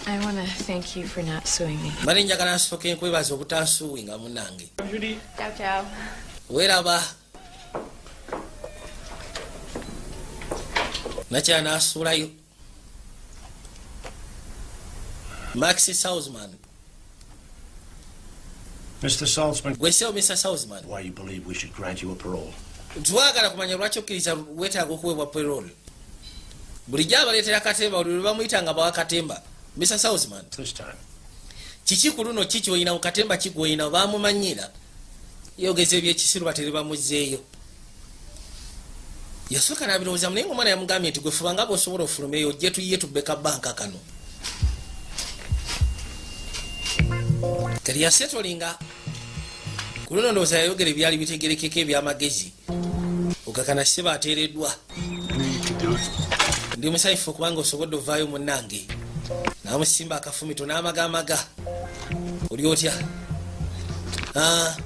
I want to thank you for not suing me.
Mbadde njagala nsooke nkwebaza obutansuuwinga munnange.
Julie.
Ciao, ciao.
Weeraba nakyala n'asuulayo Max Salzman.
Mr. Saltzman,
Gwesewo Mr Salzman.
why you believe we should grant you a parole?
Twagala kumanya lwaki okkiriza weetaaga okuweebwa parole. Bulijjo abaleetera katemba, buli lwe bamuyita nga bawa katemba Mr Salzman.
This time.
Kiki ku luno ki kyoyina katemba kigwoyina? Bamumanyira yogeza ebyekisiru batere bamuzzeeyo. Yasooka n'abirowooza, naye ngaomwana yamugambye nti gwe fuba nga bw'osobola ofulumeyo ojje tuyiye tubbeka banka kano. Kati yasetolinga ku luno ndowooza yayogera ebyali bitegerekeko ebyamagezi okakana seba ateereddwa. Ndi musanyufu okubanga osobodde ovaayo munnange. N'amusimba akafumito n'amagamaga oli otya? Ah,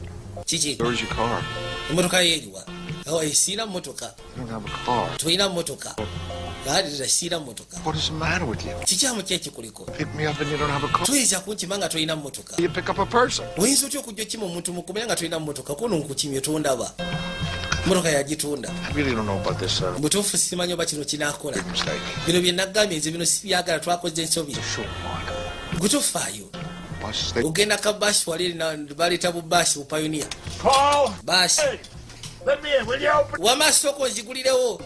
kiki?
Where's your car?
Emotoka yo eriwa? Awa, siina mmotoka.
You don't have a car.
Tolina mmotoka? Alira siina mmotoka.
What is the matter with you?
Kikyamu ki ekikuliko?
Pick me up and you don't have a car.
Toyinza kunkima nga tolina mmotoka.
You pick up a person.
Oyinza otya okujja okima omuntu mukumira nga tolina mmotoka? Kono nkukimye tondaba, mmotoka yagitunda.
I really don't know about this, sir.
Butuufu simanyi oba kino kinaakola.
Big mistake.
Bino bye nagambye nze bino sibyagala, twakoze ensobi.
Sure, Mark.
Gwe tofaayo.
Bus station.
Ogenda ka baasi wali baleeta bubaasi bupayoniya.
Paul!
Baasi.
Hey, let me in, will you open?
Wama sooka onzigulirewo.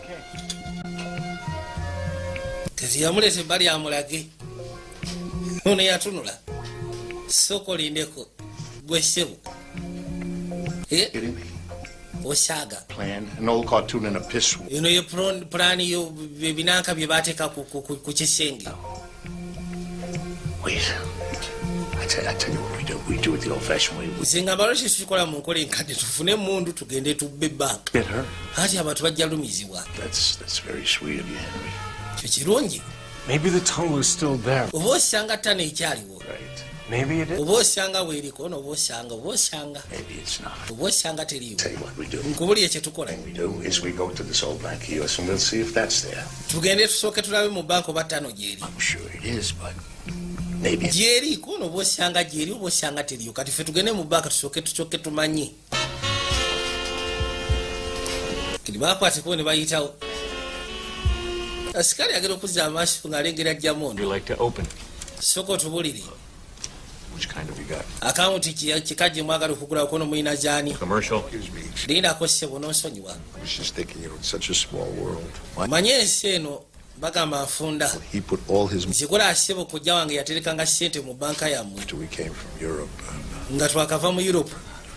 Kati yamuleeta ebbali amulage. Ono yatunula, sooka olindeko gwe ssebo. Eh,
Kidding me?
osaaga.
Plan an old cartoon and a piss.
Eno ye pulaani yo ebinanka bye bateeka ku kisenge.
Wait. I tell you what we do. We do it the old-fashioned way. We
Nze ngamba lwaki tukikola mu nkola enkadde, tufune emundu tugende tubbe banka.
get her.
Anti abantu bajja lumizibwa.
That's very sweet of you, Henry.
Kyo kirungi.
Maybe the tunnel is still there.
Oba osanga ttano ekyaliwo.
Right.
Maybe it is.
Oba osanga weeriko ono, oba osanga, oba osanga.
Maybe it's not.
Oba osanga teriiwo.
Tell you what we do.
Nkubulire kye tukola.
Thing we do is we go to this old bank of yours and we'll see if that's there.
Tugende tusooke tulabe mu banka oba ttano gyeri.
I'm sure it is, but maybe it's
Gyeri kono, oba osanga gyeri, oba osanga teriyo. Kati ffe tugende mu banka tusooke tusooke tumanye. Kiri bakwateko ne bayitawo. Asikaali agenda okuzza amaaso ng'alengera jjamu ono.
You like to open?
Sooka otubulire.
Which kind have you got?
Akawunti kika gye mwagala okugulawo kono mulina gyani?
Commercial.
Excuse me.
Lindako ssebo, n'onsonyiwa.
I was just thinking, it's such a small world. Why
Manye ensi eno bagamba nfunda.
he put all his money
Nzikola ssebo, kojja wange yaterekanga ssente mu banka yammwe
after we came from Europe and
nga twakava mu Europe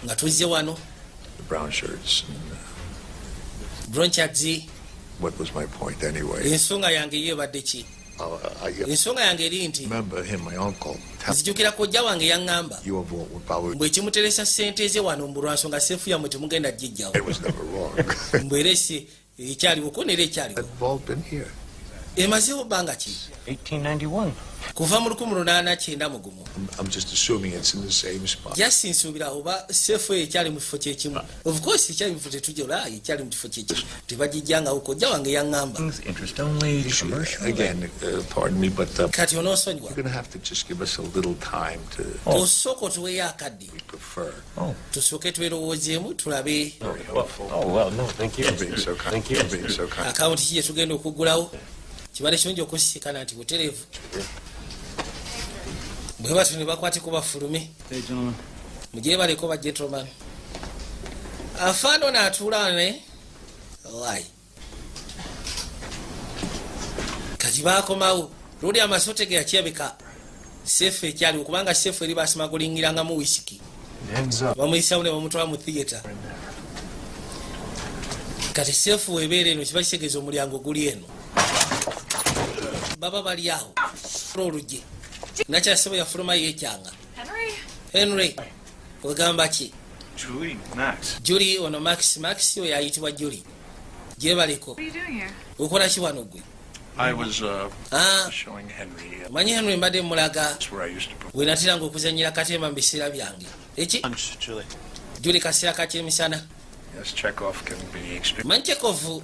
nga tuzze wano.
the brown shirts. And,
Bronchards.
what was my point anyway?
Ensonga yange yo ebadde ki?
I
Ensonga yange eri nti
remember him, my uncle, tell
nzijukira kojja wange yaŋŋamba
your vault would probably.
mbwe ekimuteresa ssente ze wano mbu lwansonga seefu yammwe temugenda gijjawo.
It was never wrong.
Mbwe era esi ekyaliwo ko neera ekyaliwo.
That vault been here?
Emazeewo bbanga ki?
1891.
Kuva mu 1891.
I'm just assuming it's in the same spot.
Just nsuubira oba seefu eyo ekyali mu kifo kyekimu. Of course ekyali mu kifo tetujola, ekyali mu kifo kyekimu, tebagijjangawo. Kojja wange yaŋŋamba.
Interest only. Commercial.
Again, pardon me, but
Kati onoosonyiwa.
you're going to have to just give us a little time to
Osooka otuweeyo akadde
we prefer.
tusooke twerowoozeemu tulabe.
Very helpful.
Oh, well, no, thank you.
For being so kind.
Thank you.
For being so kind.
Akawunti ki gye tugenda okuggulawo. Kibadde kirungi okusisikana nti butereevu bwe batyo ne bakwateko bafulume.
Hey, gentlemen.
Mugyebaleko ba gentleman. Afaana ono atuula ne oi kati bakomawo luli amasote ge yakirabika seefu ekyaliwo kubanga seefu eri basimagulingirangamu wisiki.
Ends up.
Bamuyisawo ne bamutwala mu theatre. Kati seefu webeera eno kiba kitegeeza omulyango guli eno baba bali awo oluggi nakyasebo yafuluma yeekyanga.
Henry?
Henry, ogamba ki?
Julie, Max.
Julie, ono Max. Max oyo ayitibwa Julie, gyebaliko.
What are you doing here?
Okola ki wano gwe?
I was
Ah,
showing Henry.
Manyi Henry mbadde mulaga
That's where I used to put.
we nateranga okuzanyira katemba mu biseera byange eki.
Lunch, Julie.
Julie, kaseera kakyemisana.
Yes, Chekhov can be experienced,
Manyi Chekhov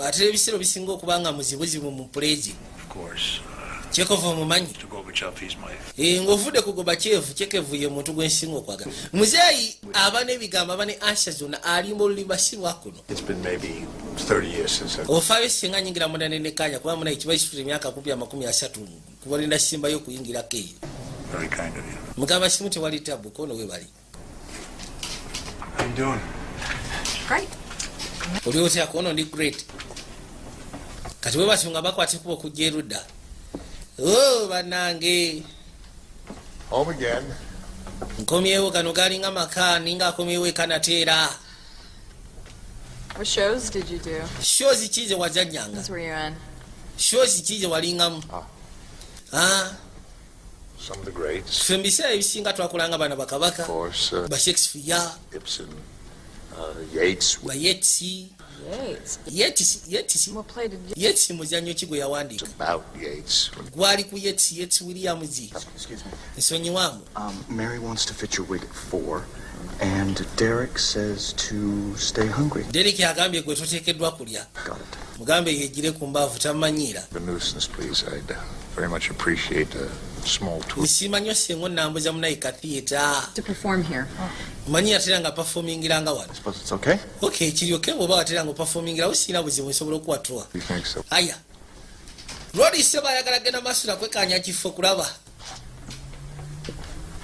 atera ebiseera obisinga okuba nga muzibuzibu mu puleegi.
of course.
Chekhov omumanyi?
To Gorbachev, he's my
Eh, ng'ovudde ku Gorbachev, Chekhov ye muntu gwensinga okwagala. Muzeeyi aba n'ebigambo, aba ne answer zonna, alimba olulimba si lwakuno.
It's been maybe 30 years since I.
Ofaayo singa nyingira munda nenekanya kuba muna ekiba kisitula emyaka kumpi 30 kuba nenda simbayo okuyingirako eyo.
Very kind of you.
Mugamba simu tewali tabu kono we bali.
How you doing?
Great.
Oli otya kono? Ndi great. Kati bwe batyo nga bakwatikuba okujja erudda o bannange.
Home again.
Nkomyewo, gano galinga maka, ninga akomyewo eka nateera.
What shows did you do?
Shows ki ze wazannyanga?
Those were you in?
Shows ki ze walingamu? Ah,
Some of the greats.
Ffe mu biseera ebisinga twakolanga bana bakabaka
Of course,
ba Shakespeare,
Ibsen, Yeats.
Ba Yeats.
Yates.
Yeats, Yeats.
What play did you?
Yeats muzannyo ki gwe yawandiika?
About Yeats.
Gwali ku Yeats, Yeats Williams.
Excuse me.
Nsonyiwamu.
Mary wants to fit your wig at 4, and Derek says to stay hungry.
Derek agambye gwe toteekeddwa kulya.
Got it.
Mugambe yegire ku mbaavu tamanyiira.
The nuisance, please. I'd very much appreciate a small tour.
Nsiima nnyo senga onnambuza munayi ka theatre.
To perform here.
Manyi yatera nga performingiranga wano.
Suppose it's okay?
Okay, kiryoke bw'oba watera nga opaformingirawo sirina buzibu, nsobola okuwa tour.
You think so?
Aya lwoli seba ayagala genda maaso nakwekanya kifo kulaba.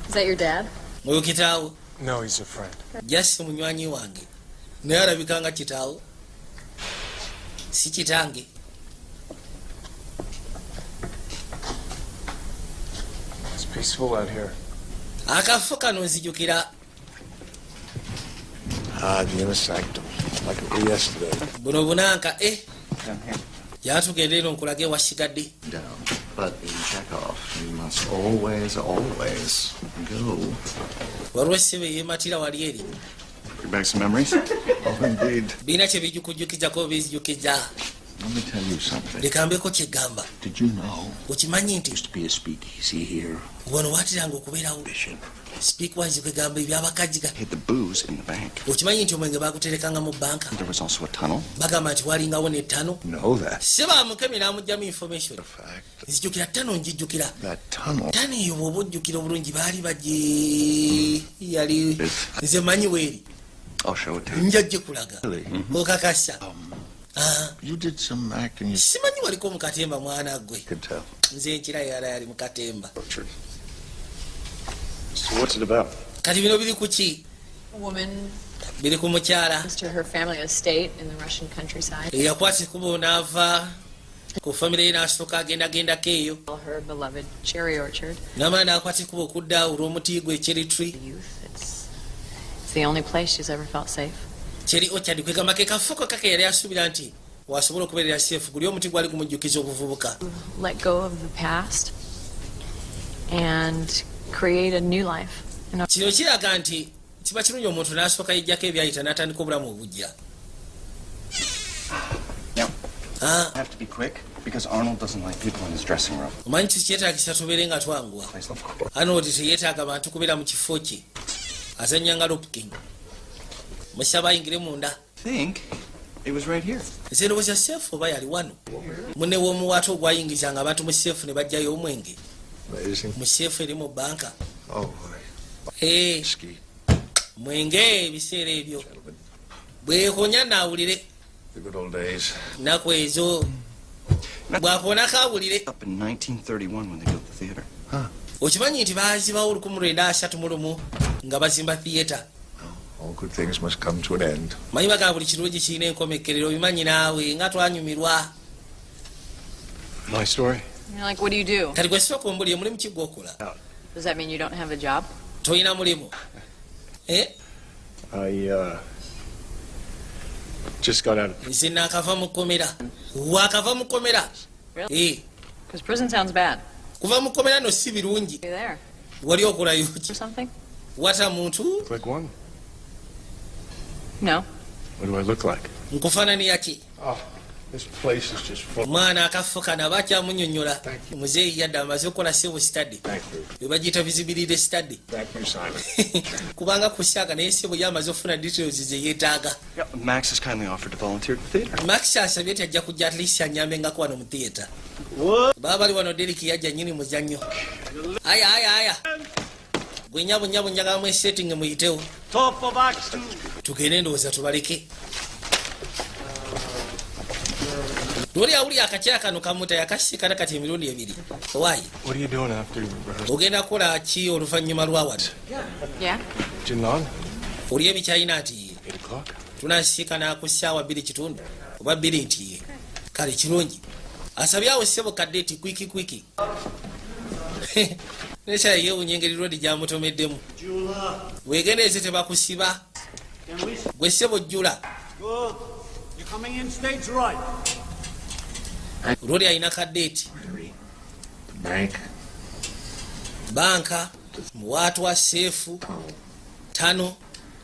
Is that your dad?
Oyo kitaawo?
No, he's a friend.
Just munywanyi wange naye alabika nga kitaawo, si kitange.
It's peaceful out here.
Akafo kano nzijukira.
Ah, the inner sanctum. Like it were yesterday.
Buno bunanka eh.
Down here.
Yatugenda eno nkulage wasigadde.
Down. But in Chekhov, you must always, always go.
Waliwo essebe yeematira wali eri.
Bring back some memories? Oh, indeed.
Birina kye bijukujjukizako, bizijukiza.
Let me tell you something.
Leka mbeko kyegamba.
Did you know
Okimanyi nti
used to be a speakeasy here?
Wano waatiranga okubeerawo speakwise, kwegamba ebyabakajiga.
Hid the booze in the bank.
Okimanyi nti omwenge baguterekanga mu banka?
There was also a tunnel.
Bagamba nti walingawo n'ettano.
Know that.
Se bamukemye n'amugjamu information. Nzijukira ttano, njijjukira.
That tunnel.
Ttano eyo bw'oba ojjukira obulungi, baali bagi yali, nze manyi weeri.
I'll show it to you.
Nja gikulaga.
Really?
Okakasa? Ah.
You did some acting. You
Simanyi waliko mu katemba, mwana gwe.
could tell.
Nze nkira yala yali mu katemba.
So what's it about?
Kati bino biri ku ki?
A woman
Biri ku mukyala
to her family estate in the Russian countryside.
Eyakwata ekkubo n'ava ku famire ye n'asooka agendagendako eyo.
Her beloved cherry orchard.
N'amala n'akwata ekkubo okudda olw'omuti gwe cherry tree.
It's the only place she's ever felt safe.
Cherry orchard, kwegamba ke kafuko kake yali asuubira nti wasobola okubeerera safe. Guli omuti gwali gumujjukiza obuvubuka.
Let go of the past and create a new life. And
Kino kiraga nti kiba kirungi omuntu n'asooka yejjako ebyayita n'atandika obulamu obujja.
Now,
Ah.
I have to be quick because Arnold doesn't like people in his dressing room.
Omanyi kikyetaagisa tubeere nga twanguwa. Arnold teyeetaaga bantu kubeera mu kifo kye azannya nga Lupkin. Musaba ayingire munda.
Think it was right here.
Nze ndowooza safe oba yali wano, munne w'omuwaate ogwayingizanga abantu mu safe ne bajjayo omwenge
Amazing.
mu safe eri mu banka.
Oh, boy.
Eh,
Ski.
mwenge ebiseera ebyo bwekonya naawulire.
The good old days.
Nnaku ezo bwakoonako awulire.
Up in 1931 when they built the theater.
Okimanyi nti baazibawo 1931 nga bazimba theatre?
All good things must come to an end.
Manyi bagamba buli kirungi kirina enkomekkerero. Obimanyi naawe nga twanyumirwa.
My story?
You're like, what do you do?
Kati gwe sooka ombulire, mulimu ki gwokola?
Does that mean you don't have a job?
Tolina mulimu? Eh?
I just got out of
Nze naakava mu kkomera, waakava mu kkomera?
Really?
Eh.
Because prison sounds bad.
Kuva mu kkomera no si birungi.
You there?
Wali okolayo ki?
Or something?
Wata muntu?
Like one.
No.
What do I look like?
Nkufaananira ki?
Oh, this place is just full.
Omwana akafo kano aba akyamunyonyola, muzeeyi yadde amaze okukola sebo study.
Thank you.
Bwe bagiyita feasibility study.
Thank you, Simon.
Kubanga kusyaga naye sebo ye amaze okufuna details ze yeetaaga.
Yeah, Max has kindly offered to volunteer at the theater.
Max asabye ti ajja kujja at least anyambengako wano mu theatre. Baba bali wano, Derek yajja nyini muzannyo. Aya aya aya, gwe nyabo nyabo, njagala mu setting muyitewo.
Top of action.
Tugende, ndowooza tubaleke. Lwoli awuli akakyala kano kamuta yakasiikana kati emirundi ebiri. Owaayi.
What are you doing after rehearsal?
Ogenda kukola ki oluvannyuma lwa wano?
Yeah?
Jinlan?
Oli ebikyalina nti
8 o'clock?
Tunasiikana ku ssaawa 2:15 oba 2 nti ye. Kale kirungi, asabye awo ssebo kadde ti quick quick. Nekyala yeewunya engeri lwodi gyamutomeddemu. Weegendereze tebakusiba. Gwe ssebo jjula.
Good. You're coming in stage right.
Lwoli alina kaddeeti.
The bank.
Banka, muwaatwa, safe, tunnel.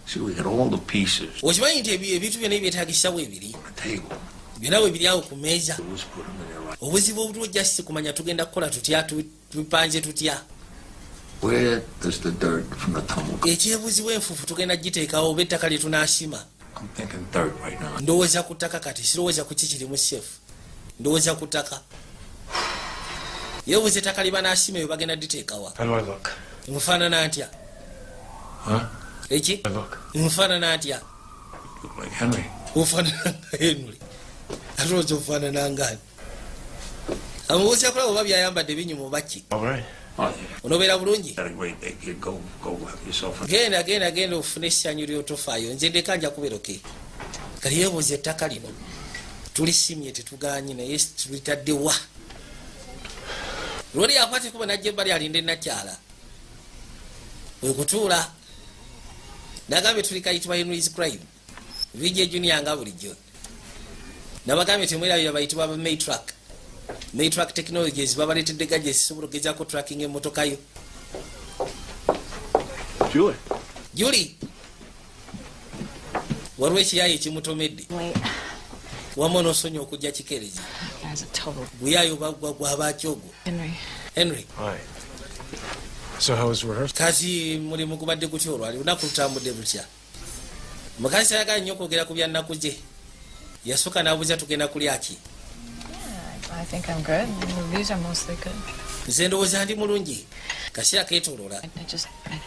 See, we got all the pieces
Okimanyi nti ebintu byonna ebyetagisa bwebiri
on the table.
byonna bwe biri awo ku meeza.
Let's put them in their right.
Obuzibu obutuwo just kumanya tugenda kukola tutya, tupanje tutya.
Where does the dirt from the tunnel go?
Ekyebuzibu enfuufu tugenda giteekawo oba ettaka lye tunaasima?
I'm thinking dirt right now.
Ndowooza ku ttaka kati, sirowooza ku ki kiri mu safe, ndowooza ku ttaka. Yeebuuza ettaka lye banaasima eyo bagenda diteekawa?
How do I look?
Nfaanana ntya?
Huh?
Eki?
I look.
Nfaanana ntya?
Look like Henry.
Ofaanana nga Henry. Ate olowooza ofaanana ngaani? Amubuuza kulaba oba byayambadde binyuma oba ki.
All right.
Oh, yeah.
Onobeera bulungi.
Had a great day, kid. Go have yourself a...
Genda genda genda ofune essanyu lyotofaayo, nze ndeka nja kubeera okay. Kati yeebuuza ettaka lino tulisimye tetuganye, naye tulitaddewa? Lwoli akwata ekubo najja ebbali alinde nakyala wekutuula nagambye tuli kayitibwa Henry's Crime VJ Junior. Nga bulijjo nabagambye temwerabira bayitibwa ba Maytrack. Maytrack Technologies babaleetedde gadgets zisobola okugezaako tracking emmotoka yo.
Julie.
Julie, waliwo ekiyayi ekimutomedde.
Wait.
Wamu onoosonyi okujja kikeerezi.
Guy's a total
Guyayo bagwa gwabaki ogwo?
Henry.
Henry.
Hi. So how was rehearsal?
Kati mulimu gubadde gutya olwali lunaku lutambudde lutya? Mukazi ayagala nnyo okwogera ku byannaku gye. Yasooka n'abuuza tugenda kulya ki?
I think I'm good. The reviews are mostly good.
Nze ndowooza ndi mulungi. Kaseera keetooloola.
I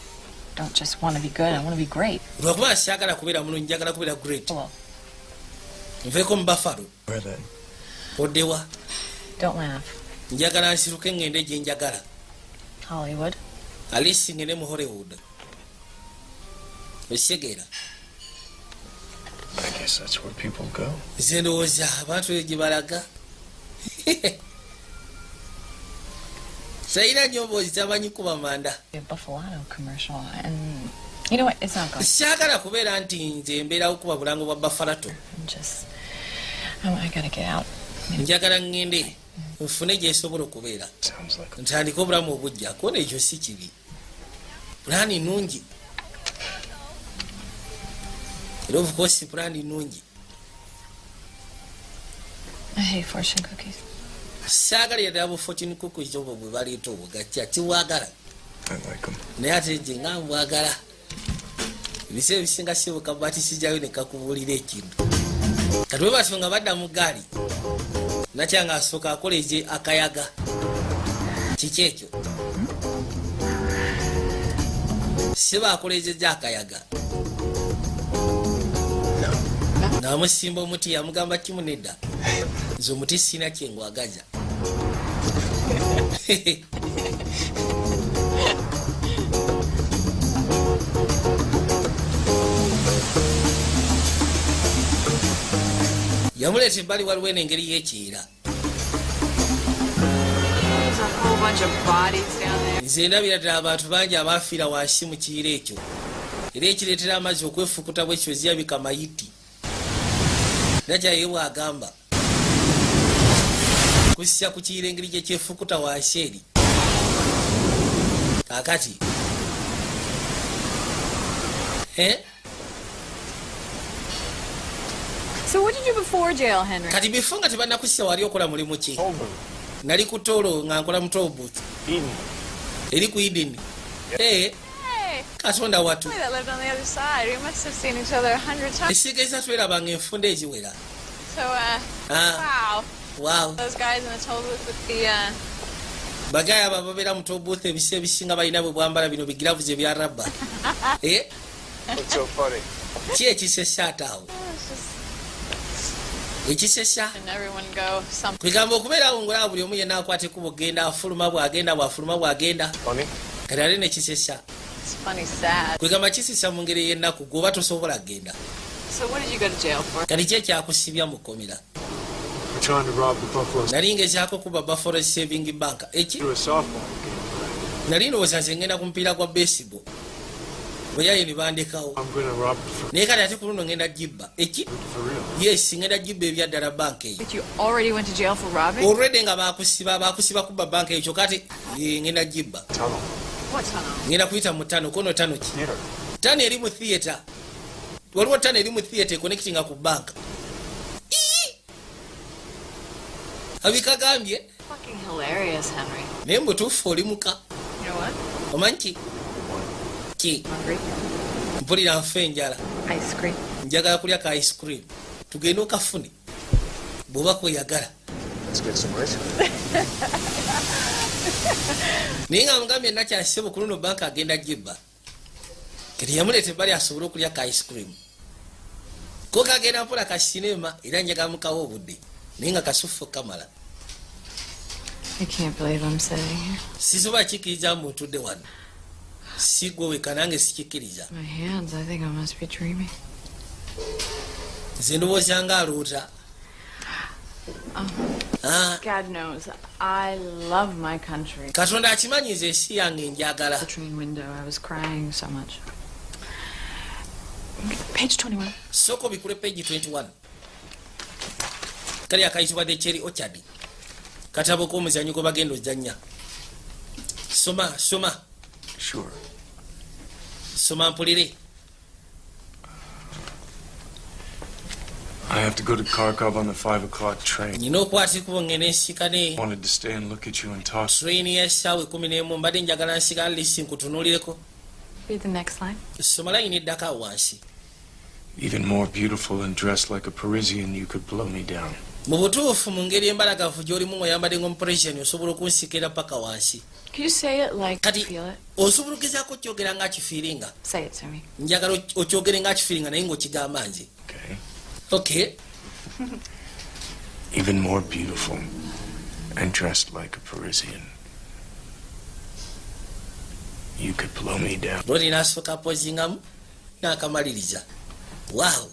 don't just want to be good. I want to be great.
Lwakuba saagala kubeera mulungi, njagala kubeera great.
Hello.
Nveeko mu Buffalo.
Where then?
Oddewa?
Don't laugh.
Njagala nsiruke ŋŋende gye njagala.
Hollywood.
Alisi ŋŋende mu Hollywood. Okitegeera?
I guess that's where people go.
Nze ndowooza abantu eyo gye balaga. Sayina nnyo mboozi tamanyi kuba manda.
A Buffalotto commercial, and you know what? It's not going.
Saagala kubeera nti nze mbeerawo kuba bulango bwa Buffalato.
I'm just. I gotta get out.
Njagala ŋŋende nfune gyesobola okubeera.
Sounds like
Ntandike obulamu obujja kuona ekyo si kibi. Pulaani nnungi. Era of course pulaani nnungi.
I hate fortune cookies.
Saagala ddala bu fortune cookies obwo bwe baleeta obwo gajja kiwagala.
I like them.
Naye ate gye nga mbwagala. Ebiseera ebisinga si bukabaati sijjayo ne kakubuulira ekintu. Kati bwe batyo nga badda mu ggaali nakyanga asooka akola eze akayaga. Kiki ekyo? Si baakolezezza akayaga. N'amusimba omuti yamugamba kimu nedda. Nze omuti sirina kye ngwagaza. Yamuleeta ebbali waliwo eno engeri y'ekiyira.
There's a whole bunch of bodies down there.
Nze ndabira ddala abantu bangi abaafiira wansi mu kiyira ekyo. Era ekireetera amazzi okwefukuta bwekyo ziyabika mayiti. Nakyaye bw'agamba. Kussa ku kiyira engeri gye kyefukuta wansi eri. Kaakati. Eh?
So what did you do before jail, Henry?
Kati before nga tebannakussa wali okola mulimu ki? Nali ku toolo nga nkola mu toll booth.
Eden.
Eri ku Eden. Eh,
Hey.
Katonda watu.
That lived on the other side. We must have seen each other 100 times.
Esigeza twerabanga enfunda eziwera.
So, wow.
Wow.
Those guys in the toll booth with the,
Bagaya abo ababeera mu toll booth ebisa ebisinga balina bwe bwambala bino bigiravuzi ebya rabba. Eh?
What's so funny?
Ki ekisesa ate awo?
It's just
Ekisesa.
and everyone go some.
Kwegamba okubeerawo ng'olaba buli omu yenna akwata ekkubo genda afuluma bw'agenda bw'afuluma bw'agenda.
Funny?
Kati ate ne kisesa.
It's funny, sad.
Kwegamba kisesa mu ngeri ey'ennaku gw'oba tosobola kgenda.
So what did you go to jail for?
Kati ki ekyakusibya mu kkomera?
We're trying to rob the Buffalo
Nali ngezaako kuba Buffalo Saving Bank. Eki?
through a softball game.
Nali ndowooza nze ngenda ku mupiira gwa baseball. Bwe yayo ne bandekawo.
I'm gonna rob it
Naye kati ate ku luno ngenda gibba. Eki?
for real.
Yes, ngenda gibba ebya ddala banka eyo.
But you already went to jail for robbing?
Already nga baakusiba kubba banka eyo kyokka ate ngenda gibba.
Tunnel.
What tunnel?
Ngenda kuyita mu tunnel kono tunnel ki?
Theater.
Tunnel eri mu theater. Waliwo tunnel eri mu theater connectinga ku banka. Ii! Abikagambye
Fucking hilarious, Henry.
naye mbutuufu oli muka.
You know what?
Omanyi ki? Ki?
Hungry?
Mpulira nfa enjala.
Ice cream.
Njagala kulya ka ice cream. Tugende okafune. Bw'oba kweyagala.
Let's get some ice cream.
Naye nga mugambye nakyasebo ku luno banka agenda gibba. Kati yamuleeta ebbali asobole okulya ka ice cream. Ko kagenda mpola ka sinema era njagala mukawa obudde. Naye nga kasufu kamala.
I can't believe I'm sitting here.
Sisobola kikkiriza mbu ntudde wano. Si gwe wekka nange sikikkiriza.
My hands, I think I must be dreaming.
Nze ndowooza nga aloota. Ah,
God knows, I love my country.
Katonda akimanyi nze ensi yange njagala.
The train window, I was crying so much. Page 21.
Sooka obikule page 21. Kali akayitibwa The Cherry Orchard. Katabo k'omuzannyo gwe bagenda ozannya. Soma, soma,
Sure.
soma mpulire.
I have to go to Kharkov on the 5 o'clock train.
Nina okwata ekubo ngende nsikane.
Wanted to stay and look at you and talk.
Train y'essaawa 11 mbadde njagala nsigala lisi nkutunuulireko.
Read the next line.
Soma layini eddako awo wansi.
Even more beautiful and dressed like a Parisian, you could blow me down.
Mu butuufu mu ngeri embalagavu gy'olimu ng'oyambadde ng'omuparisian osobola okunsikira paka wansi.
Can you say it like you
Kati
feel it?
osobola ogezaako okyogera ng'akifiiringa.
Say it to me.
Njagala okyogere ng'akifiiringa naye ng'okigamba nze.
Okay.
Okay.
Even more beautiful and dressed like a Parisian, you could blow me down.
Lodi n'asooka apozingamu n'akamaliriza. Wow.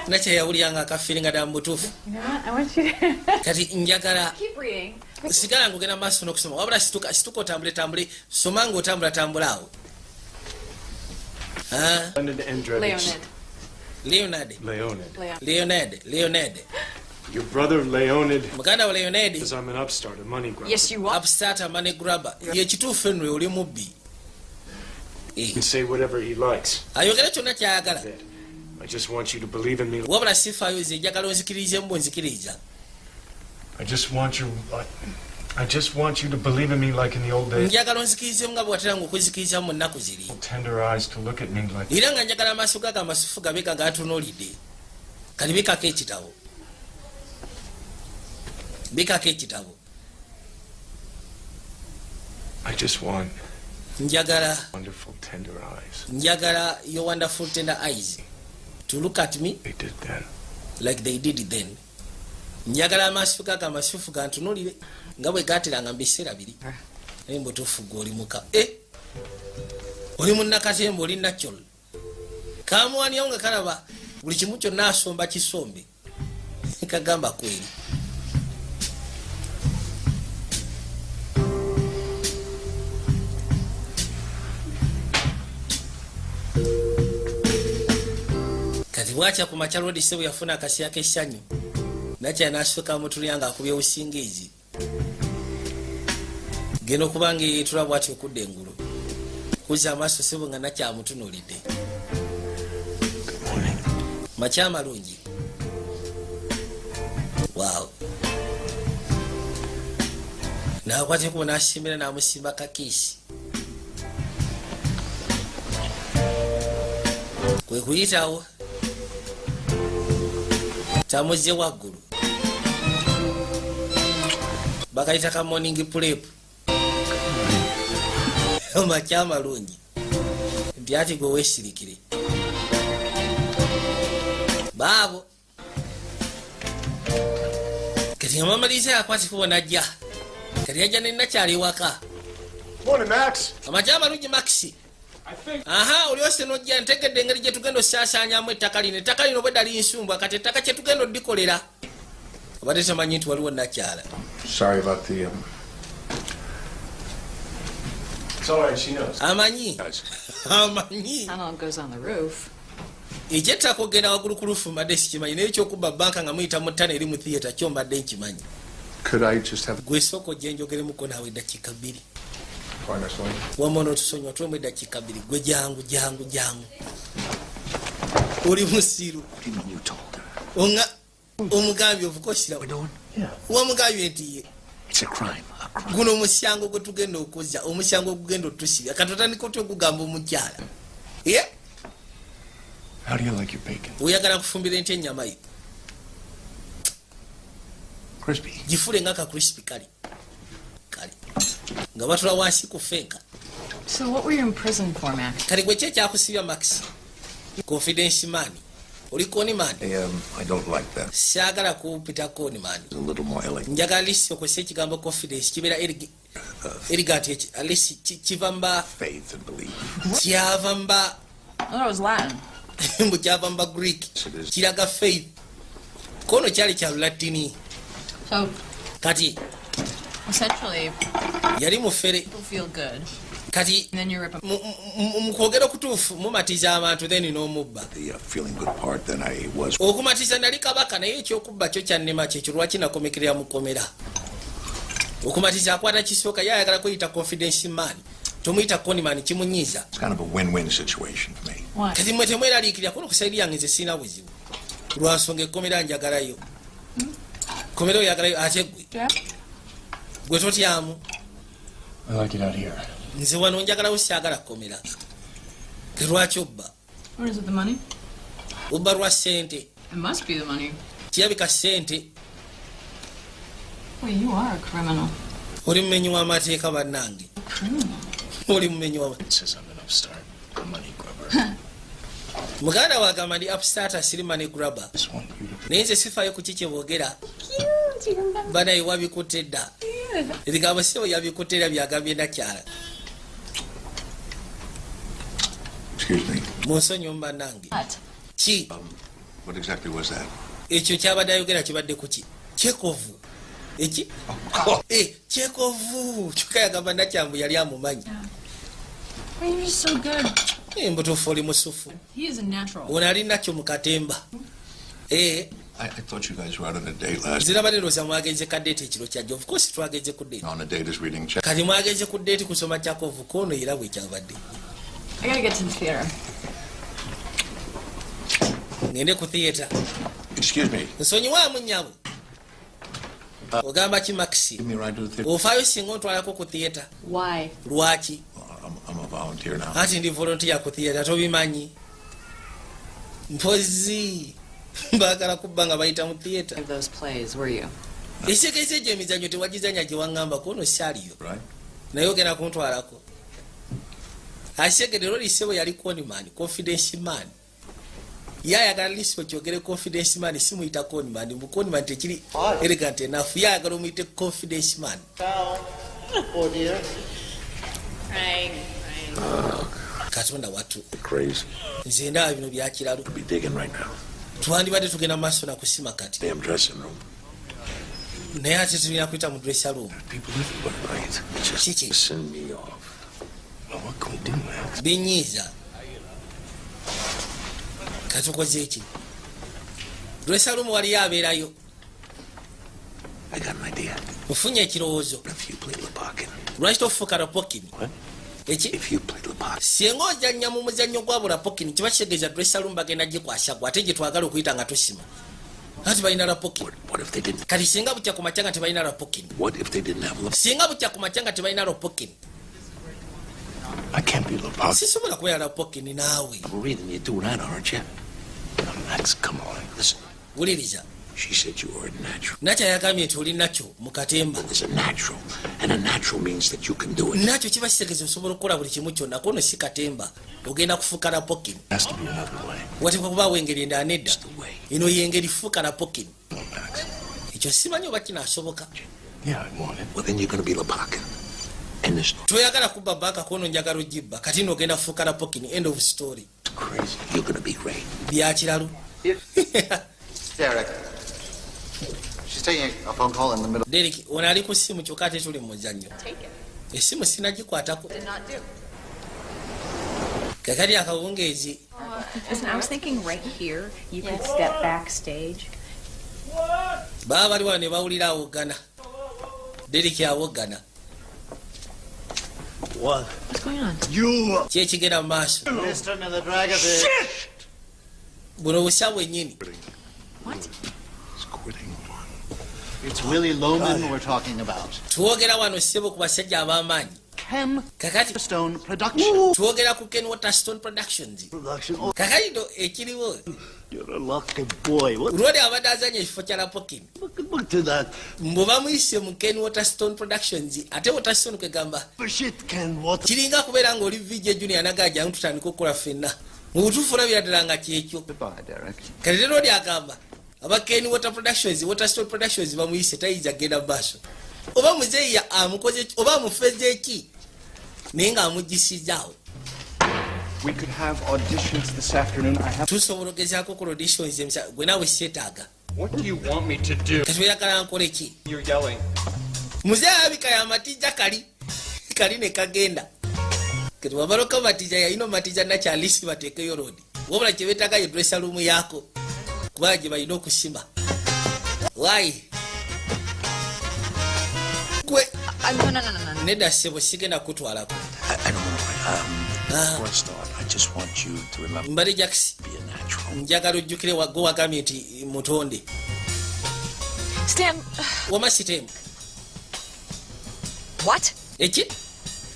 Nakyeyawulira nga akafiiringa ddala mu butuufu.
You know what? I want you to
Kati njagala
keep reading.
sigala ng'ogenda maaso n'okusoma wabula situka situka otambule tambule soma ng'otambula tambula awo. Ah,
Leonid Andreevich.
Leonid.
Leonard.
Leonid.
Leon.
Leonard, Leonard.
Your brother Leonid
Muganda wa Leonard
says I'm an upstart, a money grubber.
Yes, you are.
upstart a money grabber. Ye kituufu eno oli mubbi.
He can say whatever he likes.
Ayogera kyonna ky'ayagala.
I just want you to believe in me.
Wabula sifaayo nze njagala onzikiririzemu bw'onzikiriza.
I just want you. I just want you to believe in me like in the old days.
Njagala onzikirizemu nga bwe wateranga okunzikiriza mu nnaku ziri.
Tender eyes to look at me like.
Era nga njagala amaaso gago amasufu gabe nga gatunuulidde. Kati bikako ekitabo. Bikako ekitabo.
I just want
Njagala
wonderful tender eyes.
njagala your wonderful tender eyes to look at me
They did then.
like they did then. Njagala amaaso gago amasufu gantunuulire nga bwe gaateranga mu biseera biri. Naye mbutuufu gwe oli muka. Oli munnakatemba oli natural. Kamuwanirawo nga kalaba buli kimu kyonna asomba kisombe. Kagamba kweri. Kati bwakya ku makya Lodi Ssebo yafuna akasiya k'essanyu. Nakya n'asooka amutulira ng'akubye obusingiizi. Genda okuba nga yeetula bw'atyo okudda engulu. Kuzza amaaso Ssebo nga nakyamutunuulidde. Makya amalungi. Wow. N'akwata ekkubo n'asimbira n'amusimba kakiisi. Kwe kuyitawo. Tamuzze waggulu. Bakayita ka morning prep. Makya amalungi. Nti ati gwe weesirikire. Baabo. Kati nga mamaliriza yakwata ekkubo n'ajja. Kati yajja ne nakyali waka.
Morning, Max.
Amakya amalungi Max. Aha, olyose n'ojja ntegedde engeri gye tugenda osaasaanyaamu ettaka lino. Ettaka lino bwedda linsumbwa kati ettaka kye tugenda oddikolera. Abadde tamanyi nti waliwo nakyala.
Sorry about the.
It's all right, she knows.
Amanyi. Amanyi.
Tunnel goes on the roof.
Ekyettaka okugenda waggulu ku lufu mbadde sikimanyi naye ekyokubba banka nga muyita mu ttano eri mu theatre kyo mbadde nkimanyi.
Could I just have
Gwe sooka ojje njogeremuko naawe eddakiika 2.
partner swing?
Wamma onootusonyiwa tuwemu eddakiika 2. Gwe jangu jangu jangu. Oli musiru.
What do you mean you told her?
Onga omugambye of course wamugambye nti ye.
It's a crime. A crime.
Guno omusango gwe tugenda okuzza omusango ogugenda otusibya kati otandika otya okugamba omukyala. Yeah?
How do you like your bacon?
Oyagala kufumbira ntya ennyama yo?
Crispy.
Gifule nga ka crispy kale. Kale. Nga batula wansi ku fenka.
So what were you in prison for, Max?
Kati gwe ki ekyakusibya Max? Confidence man. Oli con man.
I don't like that.
Saagala kupita con man.
A little more elegant.
Njagala lisi okozesa ekigambo confidence kibeera elegant at least kiva mba
Faith and belief.
Kyava mba
I thought it was Latin.
Mbu kyava mba Greek. Kiraga faith. Kono kyali kya Latini.
So
kati
essentially
yali mufere.
People feel good.
Kati
And then you rip 'em.
mu kwogera okutuufu mumatiza abantu then n'omubba.
The feeling good part then I was.
Okumatiza nali kabaka naye ekyokubba kyo kyannema kyekyo lwaki nakomekerera mukomera. Okumatiza akwata kisooka ye ayagala kweyita confidence man. Tomuyita con man kimunyiiza.
It's kind of a win-win situation for me.
Why?
Kati mmwe temweraliikirira kuno ku sayidi yange nze sirina buzibu. Lwansonga ekkomera njagalayo. Kkomera oyagalayo ate gwe? Gwe totyamu?
I like it out here.
Nze wano njagalawo, syagala kkomera. Ke lwaki obba?
What is it, the money?
Obba lwa ssente?
It must be the money.
Kirabika ssente.
Wait, you are a criminal.
Oli mumenyi w'amateeka bannange.
Criminal.
Oli mumenyi wa
It says I'm an upstart, a money grubber.
Muganda wagamba ndi upstart, siri money grubber.
Just want you to
Naye nze sifaayo ku ki kye boogera.
Cute. You remember?
Banaye wabikutte dda. Ebigambo sebo yabikutte era byagambye nakyala.
Excuse me.
Munsonyiwa bannange.
What?
Ki?
What exactly was that?
Ekyo kyabadde ayogera kibadde ku ki? Kyekovu eki? Eh, kyekovu kyokka yagamba nakyambu yali amumanyi.
Oh, you're so good.
Eh, mbutuufu oli musufu.
He is a natural.
Ono ali nakyo mu katemba. Eh,
I thought you guys were out on a date last.
Nzirabadde ndowooza mwagenze ka date ekiro kyajja. Of course twagenze ku date.
On a date is reading check.
Kati mwagenze ku date kusoma kyakovu kono era bwe kyabadde.
I gotta get to the theater.
Ngende ku theatre.
Excuse me.
Nsonyiwaamu nnyabo. Ogamba ki Maxi?
Give me a ride to the theater.
Ofaayo singa ontwalako ku theatre?
Why?
Lwaki?
I'm a volunteer now.
Ati ndi volunteer ku theatre, tobimanyi? Mpozi baagala kubba nga bayita mu theatre.
Of those plays, were you?
Ekitegeeza egyo emizannyo tewagizanya gye waŋŋamba kono syaliyo.
Right?
Naye ogenda kuntwalako asegedde loli sebo yali conman, confidence man. Ye ayagala lisi okyogere confidence man, simuyita conman mbu conman tekiri elegant enough. Ye ayagala omuyite confidence man.
Oh dear.
Katonda watu.
Crazy.
Nze ndaba bino byakiralu.
Be digging right now.
Twandibadde tugenda maaso nakusima kati.
Damn dressing room.
Naye ate tulina kuyita mu dressing room.
People everywhere, right? It just
Kiki?
Send me off.
Well, what can we do, Max?
Binyiiza. Katukoze eki? Dressing room waliyo abeerayo.
I got an idea.
Ofunye ekirowoozo.
If you play Lopakhin.
Lwaki tofuuka Lopokini?
What?
Eki?
If you play Lopakhin.
Singa ozannya mu muzannyo gwa Bulapokini kiba kitegeeza dressing room bagenda gikwasa gwe ate gye twagala okuyita nga tusima anti balina Lapokini.
What if they didn't?
Kati singa bukya ku makya nga tebalina Lapokini?
What if they didn't have Lopakhin?
Singa bukya ku makya nga tebalina Lopokini?
I can't be Lopakhin.
Sisobola kubeera Lapokini naawe.
Marie, then you're doing that, aren't you?
Max, come on.
Listen,
wuliriza.
She said you were a natural.
Nakyo yagambye nti oli nakyo mu katemba.
There's a natural, and a natural means that you can do it.
Nakyo kiba kitegeeza osobola okukola buli kimu kyonna. Kono si katemba, ogenda kufuuka Lapokini.
Has to be another way.
Wateekwa kubaawo engeri endala. Nedda,
The way.
eno yengeri, fuuka Lapokini.
Come on, Max.
Ekyo simanyi oba kinaasoboka.
Yeah, I want it.
Well, then you're going to be Lopakhin. And there's no
Toyagala kubba banka kono njagala ogibba. Kati no ogenda kufuuka Lapokini, end of story.
It's crazy.
You're going to be great.
Byakiralu.
Derek. She's taking a phone call in the middle.
Derek ono ali ku ssimu kyokka ate tuli mu muzannyo.
Take it.
Essimu sinagikwatako.
Did not do.
Kakati akawungeezi.
Listen, I was thinking right here you could step backstage.
Baba bali wano ne bawulira awoggana. Derek awoggana.
What?
What's going on?
You.
Ki ekigenda mu maaso?
Mr. Milodragovich.
Buno busa bwennyini.
What?
Squirting.
It's Willy Loman we're talking about.
Twogera wano ssebo ku basajja ab'amaanyi.
Ken
Kakati
Stone Production.
Twogera ku Ken Waterstone Productions.
Production. Oh,
Kakati no ekiriwo
you're a lucky boy. What?
Lwoli abadde azanya ekifo kya Lapokini.
Look, look to that.
Mbu bamuyise mu Ken Waterstone Productions ate Waterstone kwegamba
Shit, Ken. What?
Kiringa kubeera ng'oli VJ Junior nagaa jangu tutandika okukola ffenna. Mu butuufu olabira ddala nga kyekyo.
Goodbye, Derek.
Kati leero oli agamba aba Ken Water Productions, Waterstone Productions bamuyise tayinza kgenda mu maaso oba muzeeyi amukoze ki, oba amufeze eki naye ng'amuggisizaawo.
We could have auditions this afternoon. I have.
Tusobola ogezaako okukola auditions emisa gwe naawe seetaaga.
What do you want me to do?
Kati oyagala nkole ki?
You're yelling.
Muzeeyi alabika yamatijja kali kali ne kagenda. Kati wabaloka matija yalina omatija nakyalisi bateekeyo loodi wabula kyebeetaaga ye dressing room yaako kubanga gye balina okusima wayi gwe.
No, no, no, no, no.
Nedda ssebo, sigenda kutwalako.
I don't want to. Before I start, I just want you to remember
Mbale Jakisi.
be a natural. Natural.
Njagala ojjukire gwe wagambye nti mutonde.
Stan.
Wama sitemu.
What?
Eki?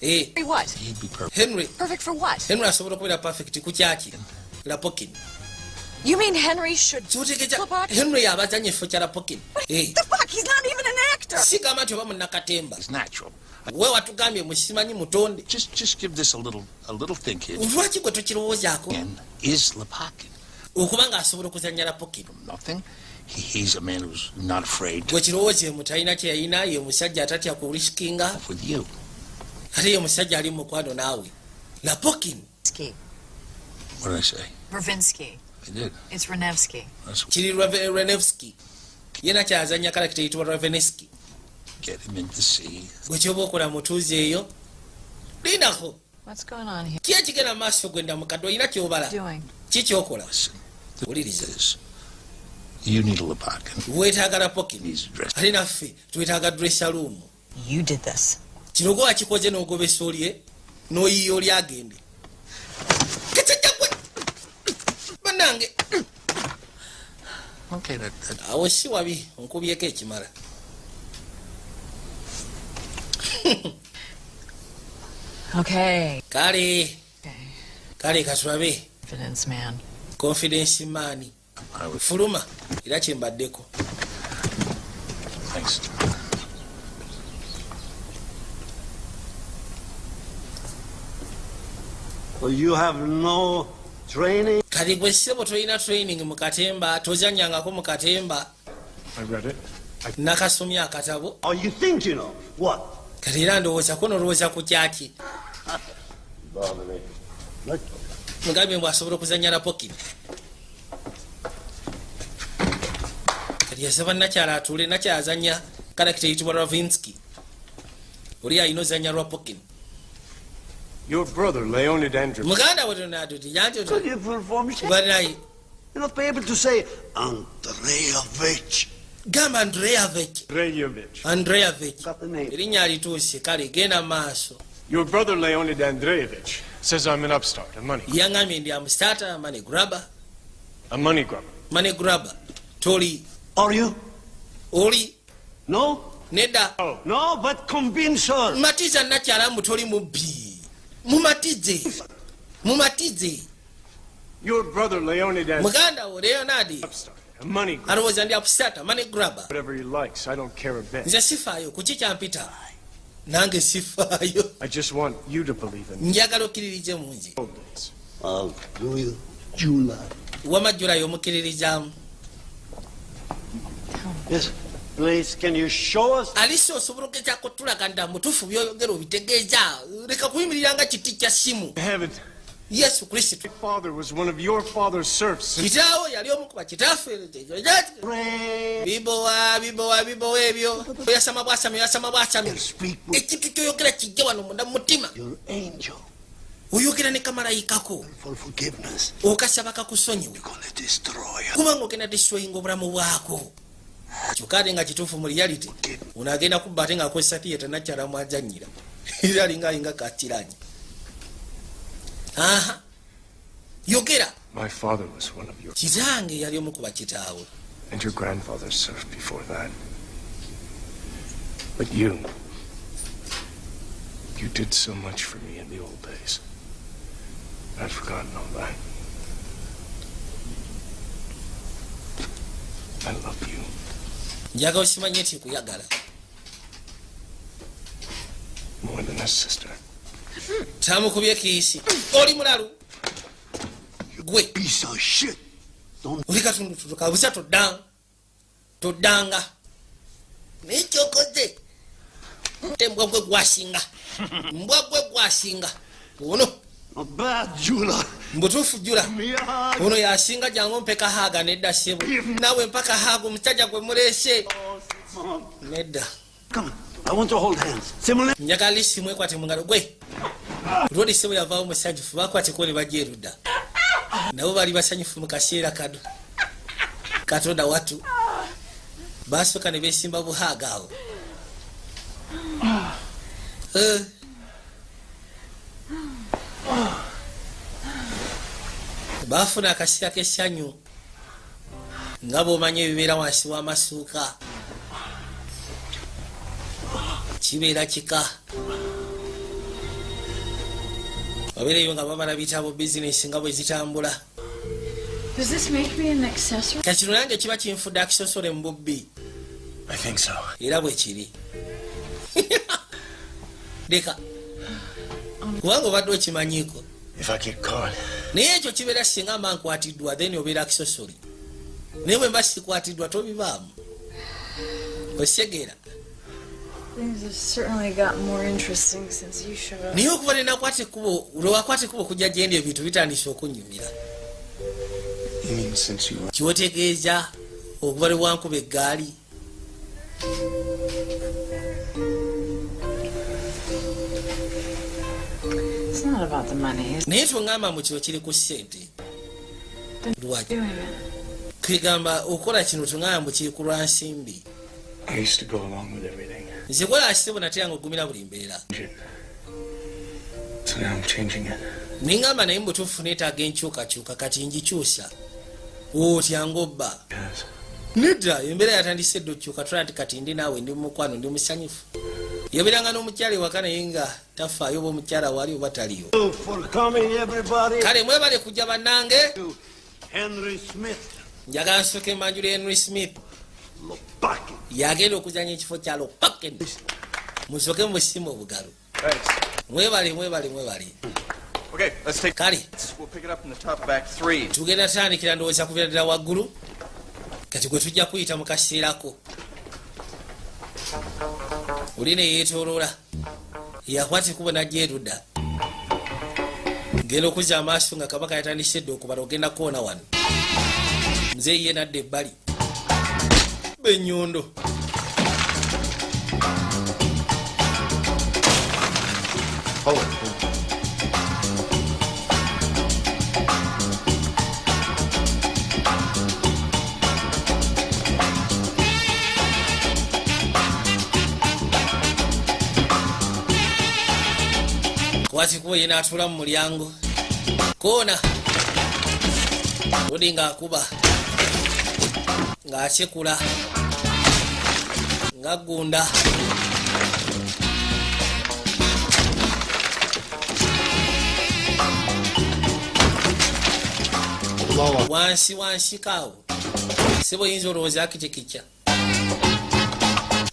Eh.
What?
He'd be perfect.
Henry.
Perfect for what?
Henry asobola okubeera perfect ku kyaki? Lapokin.
You mean Henry should
Kitegeeza
Lapokin?
Henry abazanya ekifo kya Lapokin. Eh.
The fuck? He's not even an actor.
Sigamba nti oba munnakatemba.
He's natural.
We watugambye musimanyi mutonde.
Just give this a little think here.
Lwaki gwe tokirowoozaako?
And is Lapokin
Okuba ng'asobola okuzannya Lapokin.
nothing? He's a man who's not afraid
Gwe kirowoozeemu talina kye yalina, ye musajja atatya kurisikinga.
with you.
Ate ye musajja ali mu mukwano naawe. Lapokin.
Ski.
What did I say?
Ravinsky.
I did.
It's Ranevsky.
Let's
Kiri Ranevsky. Ye nakyazannya kalakita eyitibwa Raveneski.
get him in to see.
Gwe kyoba okola mutuuze eyo. Lindako.
What's going on here?
Ki ekigenda mu maaso gwe ndamukadde olina ky'obala?
Doing.
Ki kyokola?
Listen,
Wuliriza.
this. You need a Lapokin.
Weetaaga Lapokin.
He's dressed.
Ate naffe twetaaga dressing room.
You did this.
Kino gwe wakikoze n'ogobesa olye n'oyiiya oli agende. Kisajja gwe! Bannange.
Okay, that
Awo si wabi nkubyeko ekimala.
Okay.
Kale.
Okay.
Kale katulabe.
Confidence man.
Confidence man.
I would.
Fuluma era kye mbaddeko.
Thanks.
Well, you have no training.
Kati gwe ssebo tolina training mu katemba, tozannyangako mu katemba.
I read it.
Nakasomye akatabo.
Are you thinking of what?
Kati era ndowooza ko nolowooza ku kyaki.
Bother me. Look,
Mugambye mbu asobola okuzannya Lapokin. Kati yasaba nakyala atuule, nakyala azannya kalakita eyitibwa Ravinsky. Oli alina ozannya Lapokin.
Your brother, Leonid Andrew.
Muganda we Leonardo yanti
could you perform shit?
banaye
You not be able to say Andreevich.
gamba Andreevich.
Andreevich.
Andreevich.
Got the name.
Erinnya alituuse kale genda maaso.
Your brother, Leonid Andreevich, says I'm an upstart, a money,
Yaŋŋambye ndi amustarter, money grabber,
a money grubber.
money grabber. Toli
Are you?
oli
No?
nedda.
Oh.
No, but convince her.
Matiza nakyala mbu toli mubbi. Mumatize. Mumatize.
Your brother, Leonid Andreevich,
Muganda wo Leonard
upstart, a money grubber.
alowooza ndi upstarter, money grabber.
Whatever he likes, I don't care a bit.
Nze sifaayo ku ki kyampita. Nange sifaayo.
I just want you to believe in me.
Njagala okkiririze mu nze.
Old days.
I'll do you, July.
Wama Julayi omukkiririzaamu.
Yes. Please, can you show us?
Alisi osobola okugezaako tulaga nti mutuufu by'oyogera obitegeeza. Leka kuyimirira nga kiti kya ssimu.
Heaven,
Yesu Kristo.
my father was one of your father's serfs.
Kitaawo yali omu ku bakitaffe.
Pray.
Bibowa bibowa bibowa ebyo. Oyasama bwasami oyasama bwasami.
Speak with
Ekintu ky'oyogera kijja wano munda mu mutima.
your angel
Oyogera ne kamalayikako.
for forgiveness.
Okasaba kakusonyiwe.
You're gonna destroy her.
Kubanga ogenda destroyinga obulamu bwako. Kyokka ate nga kituufu mu reality. Ono agenda kubba ate ng'akozesa theatre nakyala mwazannyira. Era alinga alinga kakiranyi. Aha. Yogera.
My father was one of your,
Kitange yali omu ku bakitaawe.
and your grandfather served before that. But you did so much for me in the old days. I've forgotten all that. I love you.
Njagala okimanye nti nkuyagala.
More than a sister.
Tamukubye kiisi. Oli mulalu. Gwe.
Piece of shit.
Oli katundutundu kabusa toddanga. Toddanga. Naye kyokoze. Te mbwa gwe gwasinga. Mbwa gwe gwasinga. Ono.
Not bad, Jula.
Mbutuufu Jula.
Yeah.
Ono yasinga jangu mpeka haaga nedda ssebo. Naawe mpaka haaga omusajja gwe muleese. Nedda.
Come on. I want to hold hands. Simulate.
Njagala lisi mwekwate mu ngalo gwe. Lwoli ssebo yavaawo musanyufu bakwateko ne bajja erudda. Nabo bali basanyufu mu kaseera kano. Katonda watu. Basooka ne beesimba buhaaga awo. Baafuna akaseera k'essanyu nga bw'omanyi ebibeera wansi w'amasuuka kibeera kika. Babeereyo nga babala bitabo, bizinesi nga bwe zitambula.
Does this make me an accessory?
Kakino nange kiba kinfudde accessory mu bubbi?
I think so.
Era bwe kiri. Leka, kubanga obadde okimanyiiko.
If I get caught,
Naye ekyo kibeera singa mba nkwatiddwa, then obeera accessory, naye bwe mba sikwatiddwa tobibaamu, osegera.
Things have certainly got more interesting since you showed up.
Naye okuva nenakwata ekkubo, lwewakwata ekkubo okujja gyendi, ebintu bitandise okunyumira.
You mean since you were
Kiwetegeeza okuva lwe wankuba eggaali?
It's not about the money. It's
Naye toŋŋamba mu kino kiri ku ssente. Lwaki?
doing it.
Kwegamba okukola kino toŋŋamba mu kiri ku lwa nsimbi.
I used to go along with everything.
Nze kola sebo natera nga ogumira buli mbeera.
So now I'm changing it.
Neŋŋamba naye mubutuufu neetaaga enkyukakyuka, kati ngikyusa. Otya ng'obba?
Yes.
Nedda, embeera yatandise edda okukyuka. Tula nti kati ndi naawe, ndi mumukwano, ndi musanyufu. Yabeeranga n'omukyala ewaka naye nga tafaayo oba omukyala wali oba taliyo.
For coming, everybody.
Kale mwebale kujja bannange.
Henry Smith.
Njagala nsooka emanjula Henry Smith, yagenda okuzanya ekifo kya Lopaken. Musooke musiima obugalo. Mwebale, mwebale, mwebale.
Okay, let's take.
Kale.
We'll pick it up from the top of Act 3.
Tugenda tandikira ndowooza kubeera ddala waggulu kati gwe tujja kuyita mu kaseerako. Oli ne yeetooloola, yakwata ekkubo najja erudda. Genda okuzza amaaso nga kabaka yatandise dda okubala. Ogenda kuona wano muzeeyi ye nadda ebbali benyondo.
Hold it.
Kwatikubo ye n'atuula mu mulyango koona odi ng'akuba, ng'akyekula, ng'aggunda. Wansi wansi kaawo si bweyinza olowooza akitikikya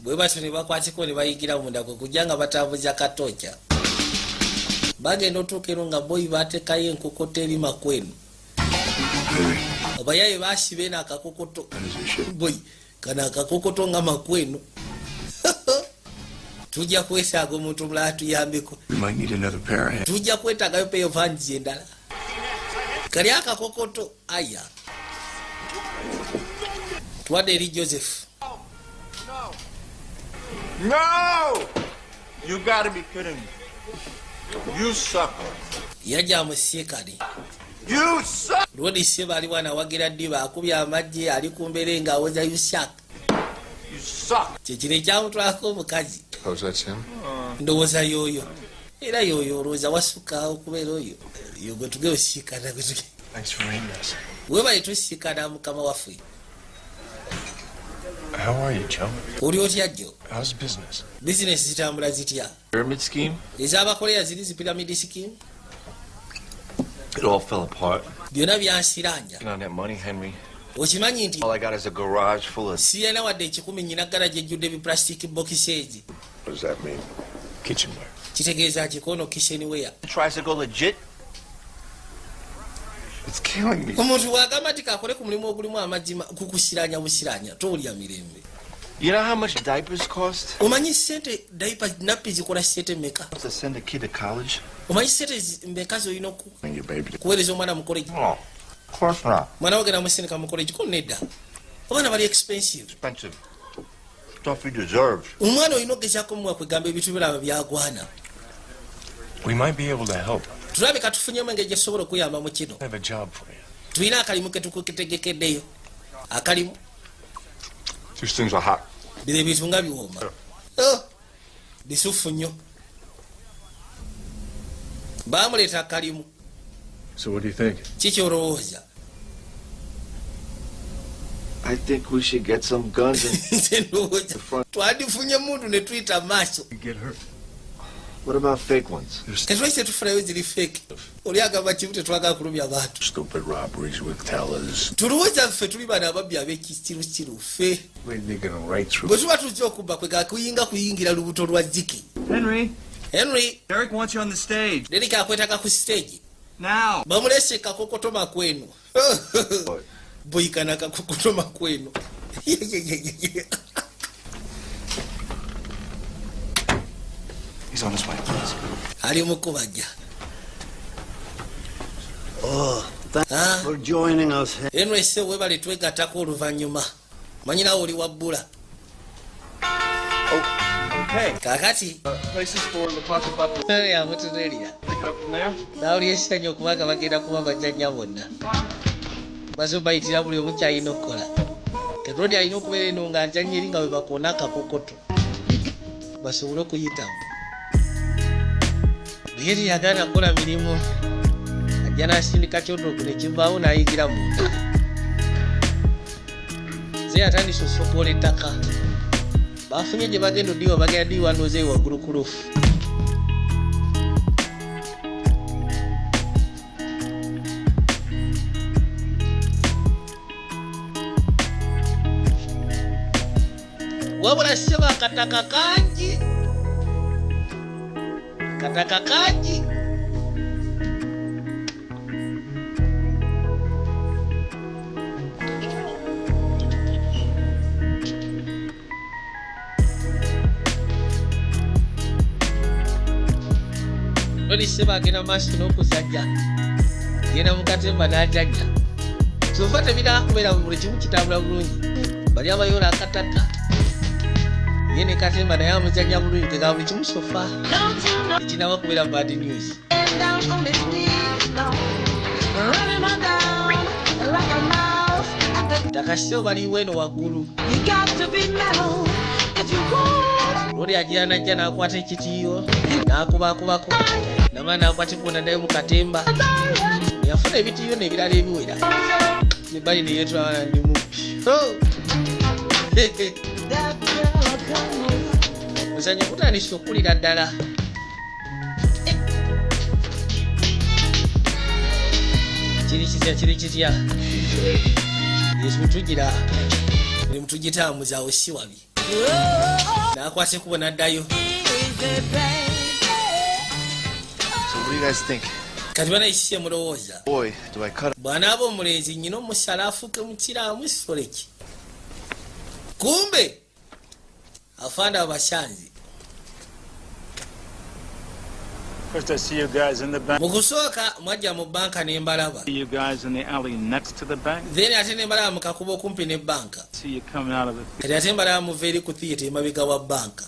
bwe batyo ne bakwatiko ne bayigira munda kwe kujja nga batambuza katoca. Bagenda otuuka ero nga boyi bateekayo enkokoto eri makwenu. Abayaye basiba eno akakokoto, boyi kano akakokoto nga makwenu. Tujja kwesaaga omuntu omulala tuyambeko.
We might need another pair of hands.
Tujja kwetaagayo pair of hands endala. Kali akakokoto aya tuwadde eri Joseph.
No! You gotta be kidding me. You suck.
Yajja amusiikane.
You suck!
Lwodi seba ali wana awagira ddiba, akubye amagye, ali ku mbeere ng'awoza "You suck."
You suck!
Kyekino ekyamutwalako omukazi.
Suppose that's him?
Ndowooza y'oyo, era y'oyo. Olowooza wasuka okubeera oyo yo gwe tuge osiikana gwe tuge.
Thanks for meeting us.
Webale tusiikana mukama waffe.
How are you, Joe?
Oli otya, Joe?
How's business?
Bizinesi zitambula zitya?
Pyramid scheme?
Ez'abakoleya ziri zi pyramid scheme?
It all fell apart.
Byonna byansiranja.
On that money, Henry.
Okimanyi nti
All I got is a garage full of.
siyana wadde ekikumi, nyina garagi ejjudde ebiplastic boxes egi.
What does that mean?
Kitchenware.
Kitegeeza kikono kitchenware.
Tries to go legit.
It's killing me.
Omuntu bw'agamba nti kakole ku mulimu ogulimu amazima kukusiranya busiranya, towulya mirembe.
You know how much diapers cost?
Omanyi sente diaper nappi zikola sente meka?
To send a kid to college?
Omanyi sente meka zolina
And your baby.
kuweereza omwana mu college?
Oh, of course not.
Mwana wogenda musindika mu college ko? Nedda, abaana bali expensive.
Expensive. Stuff he deserves.
Omwana olina okugezaako muwa kwegamba ebintu biraba byagwana.
We might be able to help.
Tulabika tufunyemu engeri gyetusobola okuyamba mu kino.
I have a job for you.
Tulina akalimu ketukutegekeddeyo, akalimu.
These things are hot.
Bino ebintu nga biwooma. Oh, bisufu nnyo. Bamuleeta akalimu.
So what do you think?
Kiki olowooza?
I think we should get some guns and
Nze ndowooza twandifunye mundu ne tuyita maaso.
Get hurt.
What about fake ones?
Tetwaki tetufunayo ziri fake? Oli agamba kimu, tetwagala kulumya bantu.
Stupid robberies with tellers.
Tulowooza ffe tuli bano ababbi ab'ekisirusiru ffe?
We're digging right through.
Bwe tuba tujja okubba kwe kuyinga kuyingira lubuto lwa ziki.
Henry.
Henry.
Derek wants you on the stage.
Derek akwetaaga ku stage.
Now.
Bamulese kakokotoma kwenu boyikana kakokotoma kwenu.
He's on his way.
Ali mukubajja.
Oh, thanks for joining us.
Henry se webale twegattako oluvannyuma, manyi naawe oli wabbula.
Okay.
Kakati
Places for La Plaza Buffalo.
Amutunuulira.
Pick it up from there.
Nawulira essanyu okubanga bagenda kuba bajjajja bonna bazo bayitira buli omu kyalina okukola. Ketrodi alina okubeera eno nga njanya eri nga bwe bakoona akakokoto basobole okuyitamu, naye teyagaana kukola mirimu, ajja n'asindika kyodogo ne kivaawo n'ayigira munda. Nze yatandise osokoola ettaka, bafunye gye bagenda oddiwa, bagenda ddiwa ndowooza eyo waggulu ku lufu. Wabula ssebo akataka kangi, kataka kangi. Loli ssebo agenda maaso n'okuzajja, genda mu katemba n'ajajja, sofa tebiraba kubeera buli kimu kitambula bulungi, bali abayoola akataka ye ne katemba naye amuzannya bulungi, tega buli kimu sofa ekinaba kubeera bad news.
Down on his knees now, running her down like a mouse at the.
Ttaka ssebo baliwo eno waggulu.
You got to be mellow if you want.
Loli agira najja n'akwata ekitiiyo n'akubakubako namala n'akwata ekkubo naddayo mu katemba, yafuna ebitiiyo n'ebirala ebiwera nebbali neyeetwala ndi mubbi. Oh!
That girl come over.
Omuzannyo gutandise okulira ddala. Kiri kitya, kiri kitya? Yesu tugira buli mutugitambuza awo si wabi, n'akwata ekkubo n'addayo.
Easy, baby.
So what do you guys think?
Kati banayisiye mulowooza?
Boy, do I cut
Bw'anaaba omulenzi nnyina omusala afuuke mukiraamu soleki, kumbe afaana abasanzi.
First, I see you guys in the bank.
Mu kusooka mwajja mu banka ne mbalaba.
See you guys in the alley next to the bank.
Then ate ne mbalaba mu kakubo okumpi ne banka.
See you coming out of the.
Kati ate mbalaba muva eri ku theatre emabega wa banka.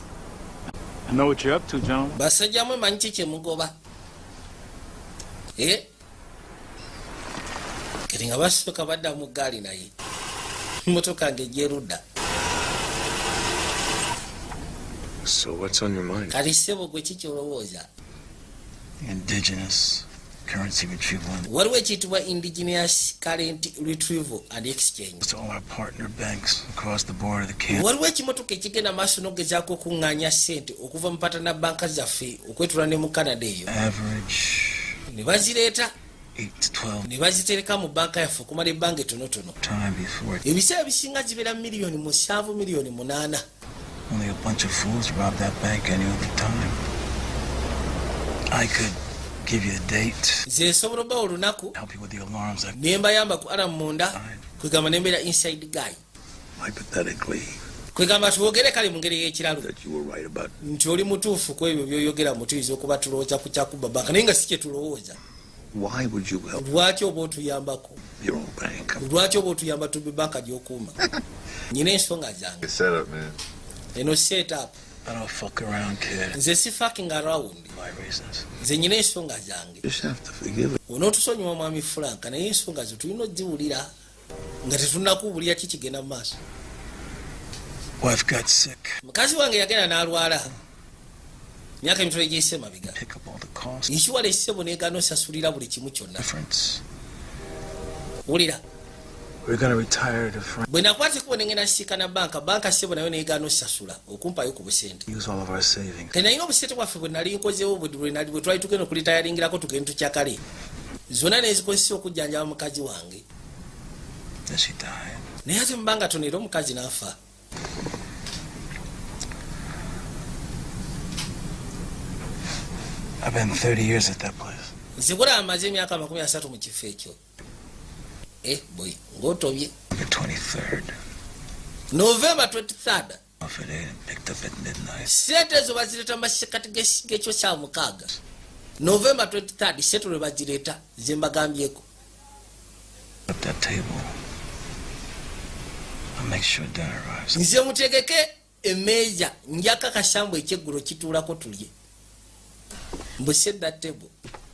I know what you're up to, gentlemen.
Basajja mwe manyi ki kye mugoba. Eh? Kati nga basooka badda mu ggaali, naye mmotoka ng'egyerudda.
So what's on your mind?
Kati ssebo gwe ki kyolowooza?
Indigenous currency retrieval and
Waliwo ekiyitibwa Indigenous Current Retrieval and Exchange.
to all our partner banks across the border of the Canada.
Waliwo ekimotoka ekigenda maaso n'ogezaako okuŋŋaanya ssente okuva mu partner banka zaffe okwetula ne mu Canada eyo.
Average
Ne bazireeta
8 to 12
ne bazitereka mu banka yaffe okumala ebbanga ettonotono.
time before it.
Ebiseera bisinga zibeera miliyoni 7, miliyoni 8.
Only a bunch of fools rob that bank any other time. I could give you the date,
Nze nsobola obbawa olunaku
help you with the alarms. I
ne mbayamba ku alarm munda, kwegamba ne mbeera inside guy.
Hypothetically,
Kwegamba twogere kale mu ngeri y'ekiralu
that you were right about
nti oli mutuufu ku ebyo by'oyogera mu tuyinza okuba tulowooza ku kyakubba banka, naye nga si kye tulowooza.
Why would you help
Lwaki oba otuyambako?
your own bank?
Lwaki oba otuyamba tubbe banka gy'okuuma? Nyina ensonga zange.
Good setup, man.
Eno setup.
I don't fuck around, kid.
Nze si fucking around.
My reasons.
Nze nyina ensonga zange.
Just have to forgive it.
Onootusonyiwa mwami Frank, naye ensonga zo tulina oziwulira nga tetunnakuwulira ki kigenda mu maaso.
Wife got sick.
Mukazi wange yagenda n'alwala. Myaka emitono egiyise emabega,
Pick up all the costs.
insurance ssebo negaana osasulira buli kimu kyonna.
Difference.
Wulira.
We're gonna retire to France.
Bwe nakwata ekubo nengenda nsiikana banka, banka ssebo nayo negaana osasula okumpayo ku busente.
Use all of our savings.
Ke nalina obusente bwaffe bwe nali nkozeewo bwe twali tugenda okulitayaringirako tugende tukyakale, zonna nezikozesa okujjanjaba mukazi wange.
Then she died.
Naye ate mubanga tono era omukazi n'afa.
I've been 30 years at that place.
Nze kulaba maze emyaka 30 mu kifo ekyo. Eh boy, ng'otobye.
The 23rd.
November 23rd.
Off at 8 and picked up at midnight.
Sente ezo bazireeta mu masekati g'ekyo kya 6, November 23rd, sente lwe bagireeta ze mbagambyeko.
Up that table. I'll make sure dinner arrives.
Nze mutegeke emmeeza, njakakasa mbu ekyeggulo kituulako tulye. Mbu set that table,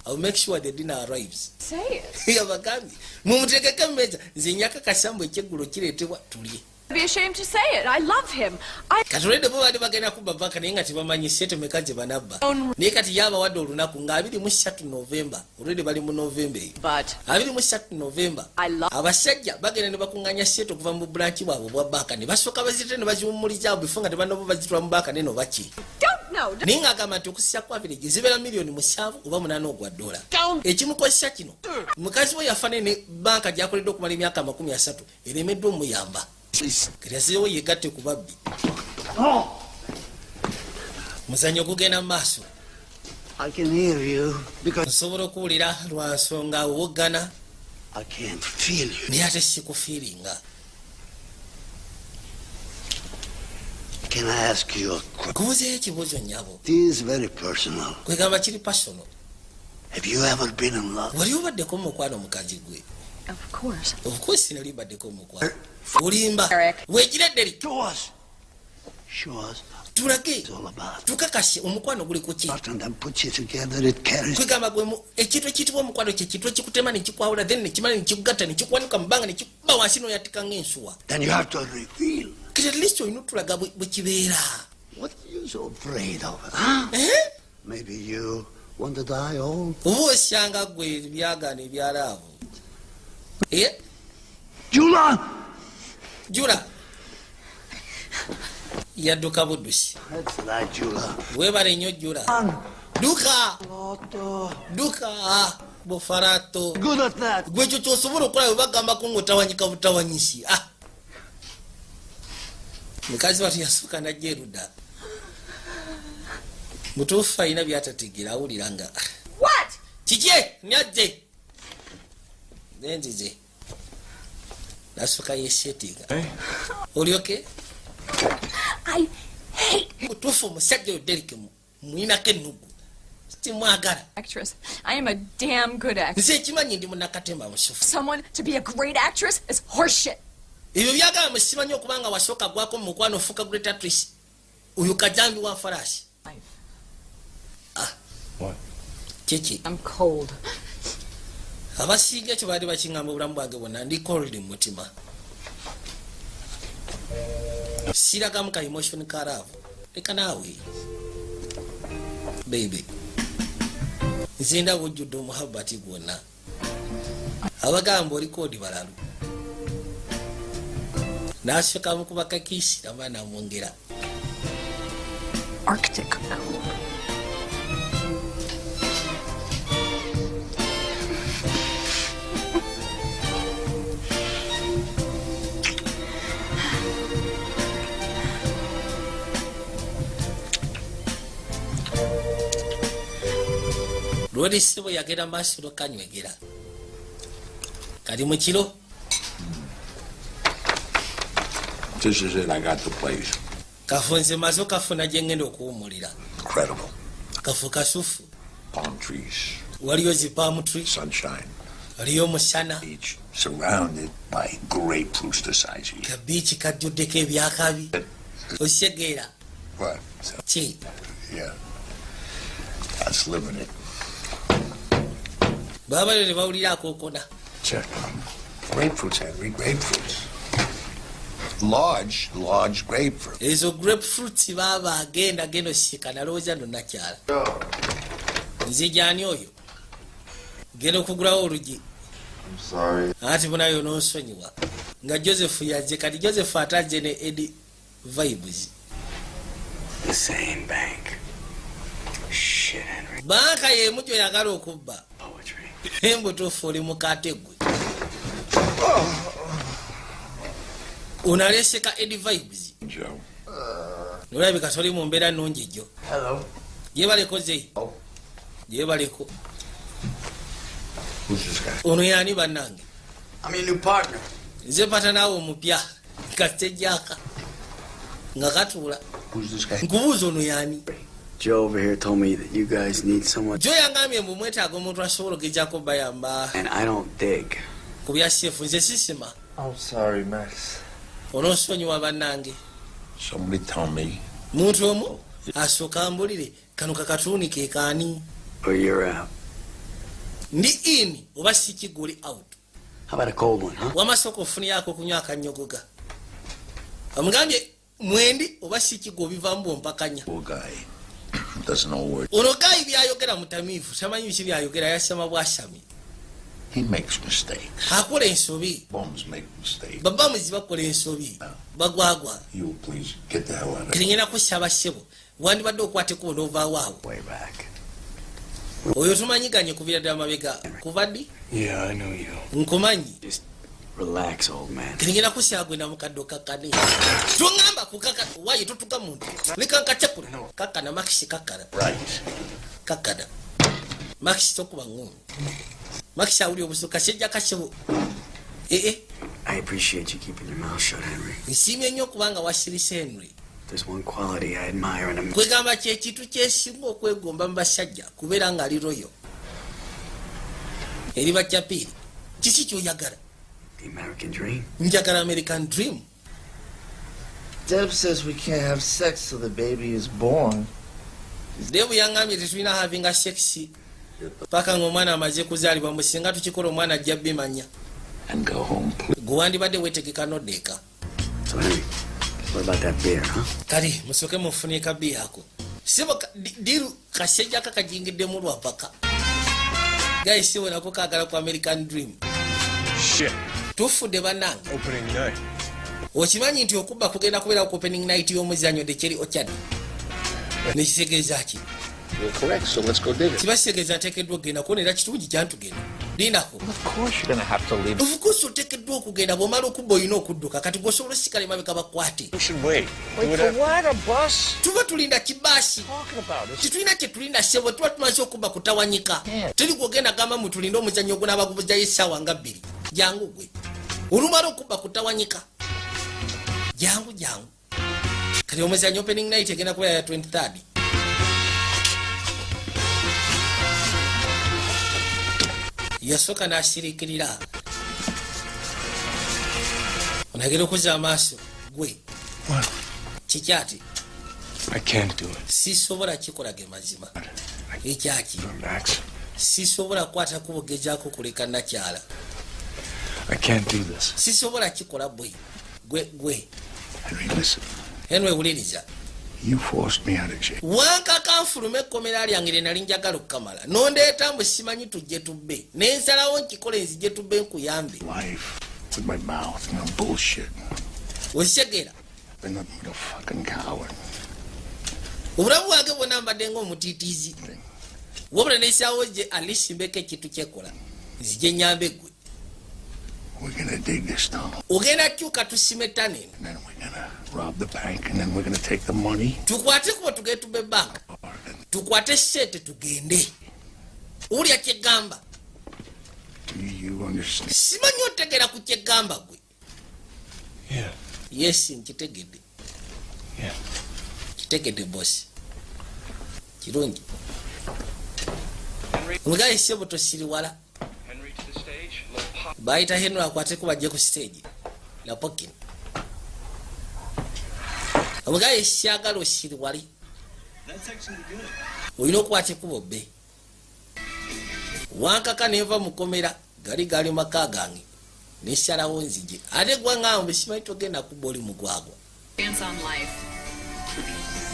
I'll make sure the dinner arrives.
Say it.
Yabagambye mumutegeke emmeeza, nze njakakasa mbu ekyeggulo kireetebwa tulye.
I'd be ashamed to say it. I love him. I
Kati olwedde bo baali bagenda kubba banka, naye nga tebamanyi sente meka gye banabba, naye kati yabawadde olunaku nga 23 Novemba. Olwedde bali mu Novemba eyo.
But
23 Novemba,
I love
abasajja bagenda ne bakuŋŋaanya sente okuva mu branch bwabwe obwa banka, ne basooka bazirete ne baziwummuliza bifo nga tebannaba bazitwala mu banka neno baki.
Don't know.
Naye ng'agamba nti okusisa kwa average zibeera miliyoni 7 oba 8 ogwa dola. Ekimukozesa kino, mukazi we yafa, ne banka gy'akoledde okumala emyaka 30 eremeddwa omuyamba. Kati azirewo yegatte ku babbi. Muzannyo gugenda mu maaso.
I can hear you because
Nsobola okuwulira lwa nsonga owoggana,
I can't feel you.
naye ate sikufiiringa.
Can I ask you a question?
Kubuzeeyo ekibuuzo, nnyabo.
It is very personal.
Kwegamba kiri personal.
Have you ever been in love?
Wali obaddeko mu mukwano, mukazi gwe?
Of course.
Of course, nali mbaddeko mu mukwano. Olimba.
Eric.
Wegira edderi.
Show us. Show us
Tulage.
it's all about.
Tukakase omukwano guli ku ki.
And then puts you together, it carries.
Kwegamba gwe ekintu ekiyitibwa omukwano kye kintu ekikutema nekikwawula, then nekimala nekikugatta nekikuwanuka mu bbanga nekikuba wansi noyatika ng'ensuwa.
Then you have to reveal.
Kati at least olina otulaga bwe kibeera.
What are you so afraid of? Huh?
Eh?
Maybe you want to die old?
Oba osyanga gwe ebyagaana ebya love. Eh?
Jula!
Jula yadduka buddusi.
That's right, Jula.
Weebale nnyo, Jula. Duka duka bufarato.
Good at that.
Gwe ekyo kyosobola okukola bwe bagambako ng'otawanyika butawanyisi. Ah, mukazi watu yasooka najja erudda. Mutuufu alina byatategeera, awulira nga
What?
Kiki nyajje nenzize nasooka yesetinga olyoke.
I hate
Mutuufu omusajja oyo Derek muyinako ennugu, simwagala.
actress. I am a damn good actress.
Nze ekimanyi ndi munakatemba musufu.
Someone to be a great actress is horseshit.
Ebyo byagamba musimanyi okubanga wasooka gwako mu mukwano ofuuka great actress, oyo kajambi wa faraasi.
What?
Kiki?
I'm cold.
Abasinga ekyo baali bakiŋŋamba obulamu bwange bwonna, ndi cold mu mutima, siragamu ka emotion ka love. Leka naawe baby, nze ndaba ojjudde omuhabati gwonna, abagamba oli cold balalu. N'asooka mukuba kakiisi nama namwongera.
Arctic cold.
Lwoli ssebo yagenda maaso lokanywegera kali mu kiro.
This is it. I got the place.
Kafo nze maze okafuna gye ngenda okuwummulira.
Incredible.
Kafo kasufu.
Palm trees,
Waliyo zi palm tree.
Sunshine,
Waliyo omusana.
Beach surrounded by grapefruits the size of you.
Ka beach kajjuddeko ebyakabi, okitegeera?
What? So,
Ki?
Yeah. That's living it.
Baba ne bawulira akookona.
Check. Grapefruits, Henry, grapefruits. Large, large grapefruit.
Ezo grapefruits baba agenda genda osika nalowooza no nakyala. Nzija ani oyo genda okugulawo olugi.
I'm sorry.
Ati bunayo nonsonyiwa nga Joseph yazze. Kati Joseph atajje ne Eddie Vibes.
The same bank. Shit, Henry.
Banka yemu gyoyagala okubba embutuufu oli mukate gwe onaleseka Eddie Vibes.
Joe.
Nolabika toli mu mbeera nnungi jjo.
Hello.
Gyebaleko ze, gyebaleko.
Who's this guy?
Ono yani bannange?
I'm your new partner.
Nze pata naawe omupya kasejjaka nga katuula.
Who's this guy?
Nkubuuza, ono yani?
Joe over here told me that you guys need someone,
Jo yangambye mbu mwetaaga omuntu asobola okugejjako bayamba
and I don't dig.
Ku bya safe nze sisima.
I'm sorry, Max.
Onoosonyiwa bannange.
Somebody tell me.
Muntu omu asooka ambulire kano kakatuuni ke kaani.
Or you're out.
Ndi in oba sikiguli out.
How about a cold one, huh?
Wamasooka ofuniyako okunywa akanyogoga amugambye mwendi oba sikigo obivaamu bwompakanya.
Poor guy. Doesn't know word.
Ono guy byayogera mutamiivu, tamanyi biki byayogera, yasama bwasami.
He makes mistakes.
Akola ensobi.
Bums make mistakes.
Babamuzi bakola ensobi, bagwagwa.
You please get the hell out of
Kati ngenda kusaba ssebo, wandibadde okwata ekkubo n'ovaawo awo.
Way back.
Oyo tumanyiganye kuviira ddala mabega kuva ddi.
Yeah, I know you.
Nkumanyi.
Relax, old man.
Kati ngenda kusaba gwe namukadde okakkane, toŋŋamba kukaka wayi totuka muntu, leka nkacakule. Kakkana Maxi, kakkana.
Right.
Kakkana Maxi, tokuba ŋŋumi Maxi awuli obusu kasejja kasebo ee.
I appreciate you keeping your mouth shut, Henry.
Nsiimye nnyo okubanga wasirise, Henry.
There's one quality I admire in a man.
Kwegamba kyekintu kyesinga okwegomba mu basajja kubeera nga ali loyal eri bakyapiiri. Kiki kyoyagala?
The American dream.
Njagala American dream.
Deb says we can't have sex till the baby is born.
Deb yaŋŋambye tetulina havinga sex paka ng'omwana amaze kuzaalibwa mu singa tukikola omwana ajja bimanya.
And go home, please.
Gwe wandibadde weetegeka noddeeka.
So, Henry, what about that beer, huh?
Kale musooke mufune kabiya ako sibo deal kasajja kakajingiddemu lwapaka guy sibo nako kaagala ku American dream.
Shit.
Tufudde bannange.
Opening night.
Okimanyi nti okubba kugenda kubeera ku opening night y'omuzannyo Tekyeri Ochad nekitegeeza ki?
You're correct, so let's go dig it.
Kiba kitegeeza nteekeddwa okugenda kuona era kirungi kyantugenda lindako.
Of course you're gonna have to leave.
Of course oteekeddwa okugenda, bw'omala okubba olina okudduka. Kati gweosobola osikala emabega bakwate.
We should wait.
Wait for what? A bus?
Tuba tulinda kibaasi.
Talking about it.
Tetulina kye tulinda ssebo, tuba tumaze okubba kutawanyika. Teri gwogenda gamba mu tulinde omuzannyo ogunaaba gubuzayo essaawa nga 2. Jangu gwe olumala okubba kutawanyika, jangu jangu. Kati omuzannyo opening night egenda kubeera ya 23rd. Yasooka n'asiriikirira onagera okuzza amaaso gwe.
What?
Kikyati?
I can't do it.
Sisobola kikola ge mazima ekyaki.
Max.
Sisobola kukwata kubugezaako kuleka nakyala.
I can't do this.
Sisobola kikola bwe gwe gwe.
Henry, listen.
Henry, wuliriza.
You forced me out of jail.
Wankaka nfulume ekkomera lyange lye nali njagala okukamala nondeeta mbu simanyi tujje tubbe nensalawo nkikole nzije tubbe nkuyambe.
Life with my mouth, no bullshit.
Okitegeera?
Been nothing but a fucking coward.
Obulamu bwange bwonna mbadde ng'omutiitiizi wabula nesaawo gye alisimbeko ekintu kyekola nzije nyambe gwe.
We're gonna dig this tunnel.
Ogenda kyuka tusime tunnel eno.
And then we're gonna rob the bank, and then we're gonna take the money.
Tukwate kuba tugende tubbe banka, tukwate sente tugende. Owulya kyegamba?
Do you understand?
Simanyi otegera ku kyegamba gwe?
Yeah.
Yes, nkitegedde.
Yeah.
Kitegedde bosi, kirungi omugaye sebo tosiriwala.
Henry to the stage. Little pop.
Bayita Henry akwateko bajje ku stage Lapokin. Omugaye syagala osiriwali.
That's actually good.
Olina okukwata ekkubo bbe wankaka nenva mukomera gali gali maka gange. Nesalawo nzije ate gwaŋŋamba bwe simanyi togenda kubba oli mugwagwa.
Chance on life.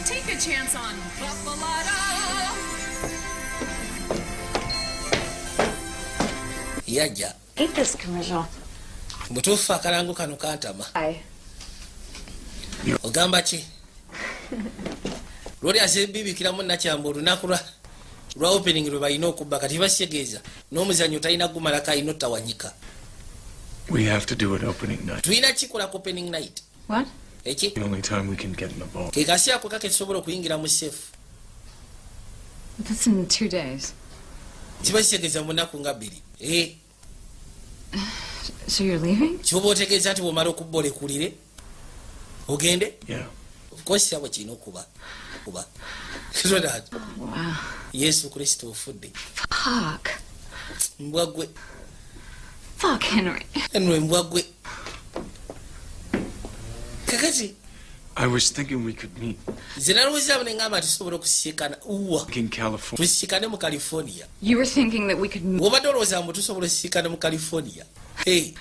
Take a chance on Buffalotto.
Yajja.
Hate this commercial.
Butuufu akalango kano kantama.
Hi.
Ogamba ki lwoli azebibikiramu nakyamba olunaku lwa opening lwe balina okubba kati basitegeeza n'omuzannyo talina gumalako alina otawanyika.
We have to do it opening night.
Tulina kikola ku opening night.
What?
Eki?
The only time we can get in the vault.
Ke kaseera kokka ketusobola okuyingira mu safe.
But that's in 2 days.
Kiba kitegeeza mu nnaku nga 2. Eh,
So you're leaving?
Kyoba otegeeza nti bw'omala okubba olekulire ogende?
Yeah.
Of course abo kirina okuba kuba. Ronald,
Wow.
Yesu Kristo, ofudde.
Fuck.
Mbwa gwe.
Fuck, Henry.
Henry, mbwa gwe. Kakati
I was thinking we could meet
nze nalowoozamu ne ŋŋamba tusobola okusisikana uwa
in California.
Tusisikane mu California.
You were thinking that we could.
Bw'obadde olowooza mbu tusobola okusisikana mu California. Hey.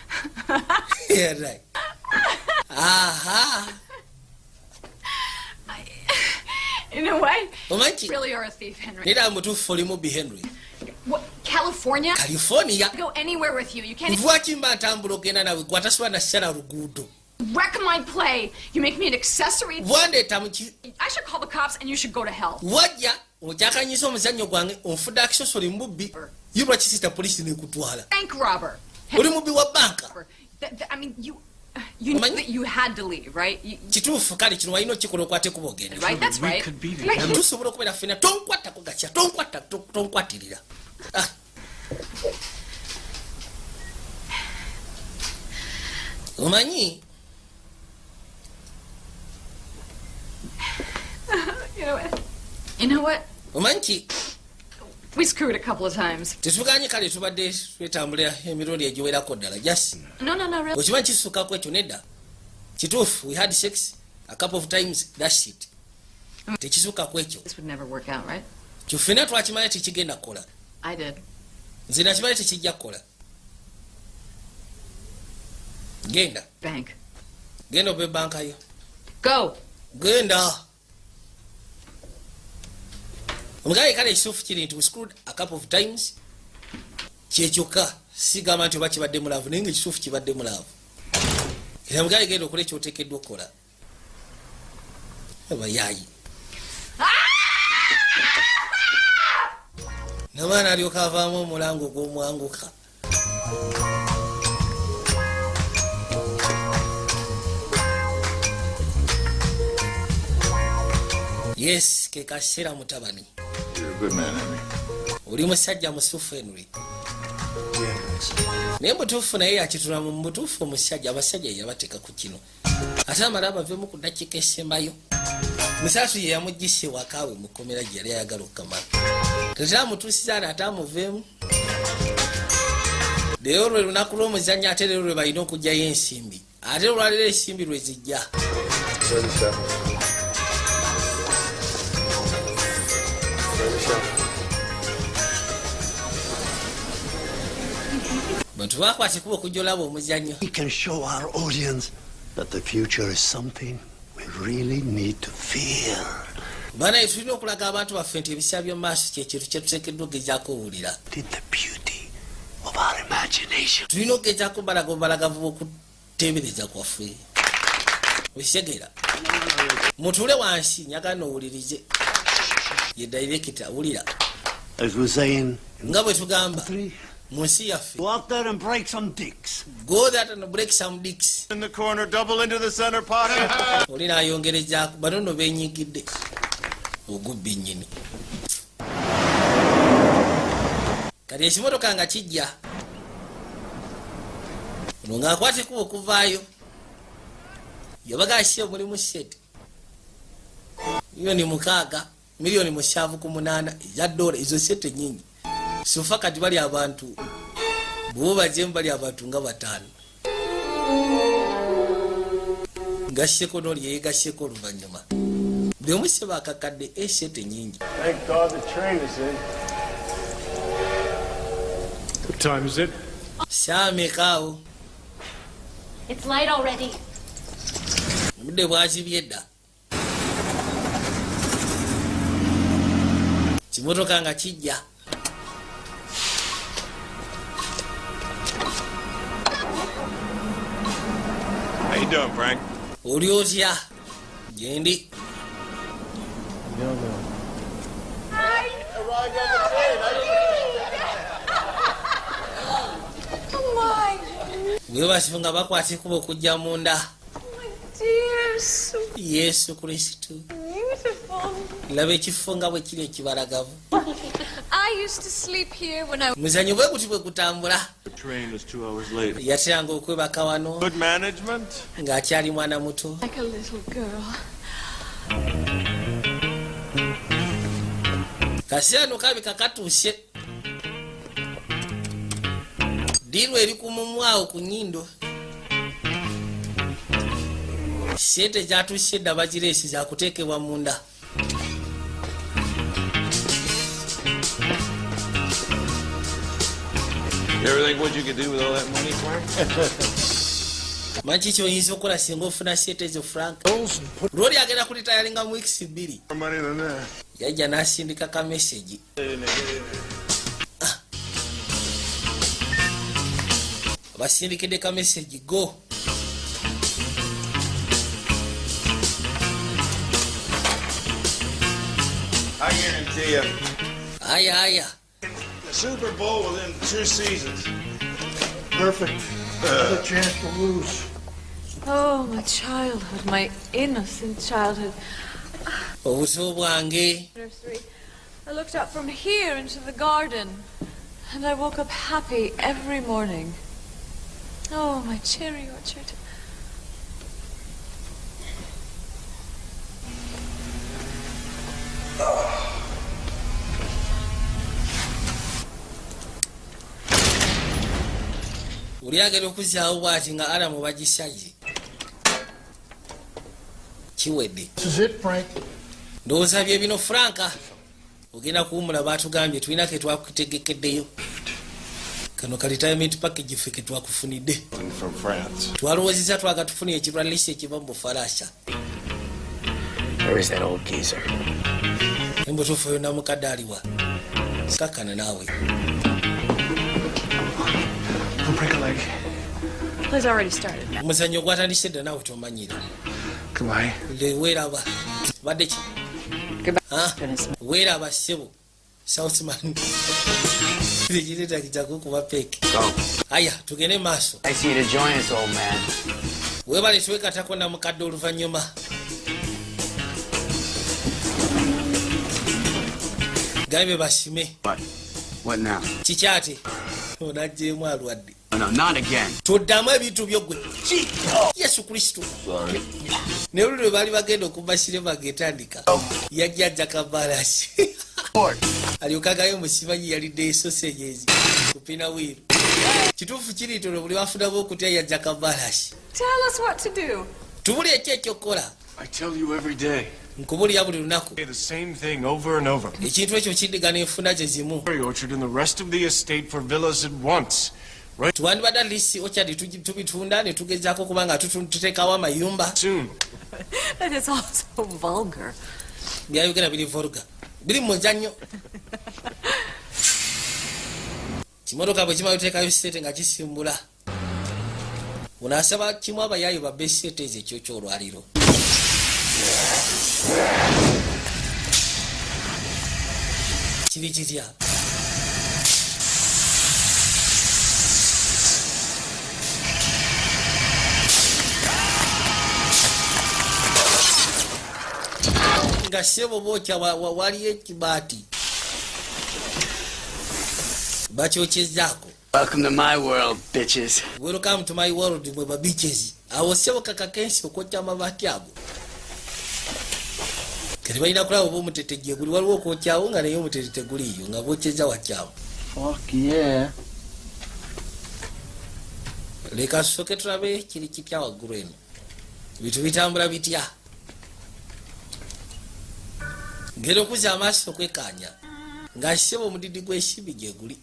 Yeah, right. Aha.
You know what?
Omanyi ki?
You really are a thief, Henry.
Nera mutuufu oli mubbi, Henry.
What? California?
California?
Go anywhere with you. You can't
Lwaki mba ntambula ogenda nawe gwe atasobola nasala luguudo?
wreck my play. You make me an accessory.
Wandeeta mu ki?
I should call the cops and you should go to hell.
Wajja okyakanyisa omuzannyo gwange, onfudde accessory. Mubbi ye, lwaki sita polisi nekutwala?
Bank robber.
Oli mubbi wa banka.
I mean, you knew that you had to leave, right? You,
Kituufu kale kino walina okikola okwate kuba ogenda.
Right? That's right. Right.
Tusobola okubeera ffena. Tonkwatako gakya, tonkwata, tonkwatirira. Ah. Omanyi
You know what? You know what?
Omanyi ki?
We screwed a couple of times.
Tetuganye kale tubadde twetambulira emirundi egiwerako ddala just
No, really.
Okimanyi kisukako ekyo nedda. Kituufu we had sex a couple of times, that's it. Tekisukako ekyo.
This would never work out, right?
Kyofena twakimanya tekigenda kukola.
I did.
Nze nakimanya tekijja kukola. Genda.
Bank.
Genda oba ebbanka yo.
Go.
Genda omugaye. Kale ekituufu kiri nti we screwed a couple of times, kyekyokka. Sigamba nti oba kibadde mu love, naye nga ekituufu kibadde mu love. Era mugaye genda okola ekyoteekeddwa okukola. Abayaayi namaana alyoka avaamu omulango ogw'omwanguka. Yes, ke kaseera mutabani.
You're a good man, Henry.
Oli musajja musufu, Henry. Naye mutuufu naye yakitula mu mutuufu omusajja. Abasajja yabateeka ku kino ate amala abavemu ku ddakiika esembayo. Musaasu ye yamugisa ewakaawe mukomera gye yali ayagala okukamala tete amutuusiza ano ate amuveemu. Leero lwe lunaku lw'omuzannyo ate leero lwe balina okugjayo ensimbi ate olwaleero ensimbi lwe zijja.
37. 37.
Bantu bakwata ekuba okujja olaba omuzannyo.
We can show our audience that the future is something we really need to fear.
Banaye tulina okulaga abantu baffe nti ebiseera by'omu maaso kyekintu kyetuteekeddwa okugezaako owulira.
Of our imagination.
Tulina okugezaako balaga obubalagavu bw'okuteebereza kwaffe. Okitegeera? Mutuule wansi njagala nowulirize. Ye director, wulira.
As we're saying,
Nga bwe tugamba mu nsi yaffe,
go out there and break some dicks.
Go that and break some dicks.
In the corner, double into the center pocket.
Oli nayongerezaako bano nno benyigidde ogubbi nnyini. Kati ekimotoka nga kijja ono ng'akwata ekuba okuvaayo yabaga asiye mulimu sente 6 miliyoni 78 eza dola. Ezo sente nyingi sofa. Kati bali abantu bwe bajemu bali abantu nga 5 gasseko n'oli yeyegasseko oluvannyuma buli omu seba akakadde esente nyingi.
Thank God the train is in. What time is it?
Saamekaawo.
It's light already.
Obudde bwazibye dda. Kimotoka nga kijja.
How you doing, Frank?
Oli otya? Gyendi.
Arrived on the train.
Oh my
Bwe nga bakwata ekkubo okujja munda.
dear, so
Yesu Kristo.
beautiful.
Laba ekifo nga bwe kiri ekibalagavu.
I used to sleep here when I
Muzanyo bwe guti bwe gutambula.
The train was 2 hours late.
Yateranga okwebaka wano
Good management.
ng'akyali mwana muto.
like a little girl.
Kaseera no kabika katuuse. Deal eri ku mumwawo ku nnyindo. Sente zatuuse dda, bagireesi, zakuteekebwa munda.
You ever think what you could do with all that money, Frank?
Manyi kyoyinza okukola singa ofuna sente ezo, Frank? Lwoli agenda kulitayalinga mu weeks 2.
More money than that.
Yajja n'asindika ka message. Basindikidde ka message go.
I guarantee you,
Aya aya.
the Super Bowl within two seasons.
Perfect. Another chance to lose.
Oh, my childhood, my innocent childhood.
Obuto bwange.
Nursery. I looked up from here into the garden, and I woke up happy every morning. Oh, my cherry orchard.
Oli agenda okuzzaawo bw'ati nga alarm bagisaze, kiwedde.
This is it, Frank.
Ndowooza bye bino, Franka. Ogenda kuwumula, baatugambye tulina ke twakutegekeddeyo. Kano ka retirement package ffe ke twakufunidde.
From France.
Twalowoozezza twagatufunira ekirwalisi ekiva mu Bufalansa.
Where is that old geezer?
Embutuufu oyo namukadde aliwa? Kakkana naawe.
Don't break a leg.
Play's already started.
Omuzannyo gwatandise dda, naawe tomanyira.
Goodbye.
Le weeraba badde ki? Ah, weeraba ssebo Southman, tekireetakizakukuba peeke. Aya, tugende maaso.
I see you to join us, old man.
Weebale twekatako namukadde oluvannyuma. Gambe basime.
What? What now?
Kikyate onajjeemu alwadde.
No, not again.
Toddamu ebintu byo gwe. Yesu Kristo! Ne luli lwe baali bagenda okuba sinema getandika, yajja ajja kabalasi alyoka agayo musimanyi yalidde esosenyezi kupina wiiru. Kituufu kiri ntono buli bafunamu okutya yajja kabalasi.
Tell us what to do.
Tubuli eki ekyokukola.
I tell you every day.
Nkubulira buli lunaku.
Say the same thing over and over.
Ekintu ekyo kindigana enfuna gye zimu.
Cherry orchard and the rest of the estate for villas at once. Right
Twandibadde at least orchard tubitunda ne tugezaako kuba nga tuteekawo amayumba.
Soon.
That is all so vulgar.
Byayogera biri vulgar, biri mu muzannyo. Kimotoka bwe kimala oteekayo sente nga kisimbula, ono asaba kimu abayaayo babbe sente ezo ekyo kyolwaliro. Kiri kitya? Nga ssebo bookya waliyo ekibaati bakyokyezaako.
Welcome to my world, bitches.
Welcome to my world, mwe babitches. Awo ssebo kakakensi okwokya amabaati ago kati balina kulaba oba omutete gye guli. Waliwo okwokyawo nga naye omutete teguliiyo nga bokyeza wakyawo.
Fuck yeah.
Leka tusooke tulabe kiri kitya waggulu eno, bintu bitambula bitya. Ngenda okuzza amaaso okwekaanya nga ssebo omudidi gw'ensimbi gye guli.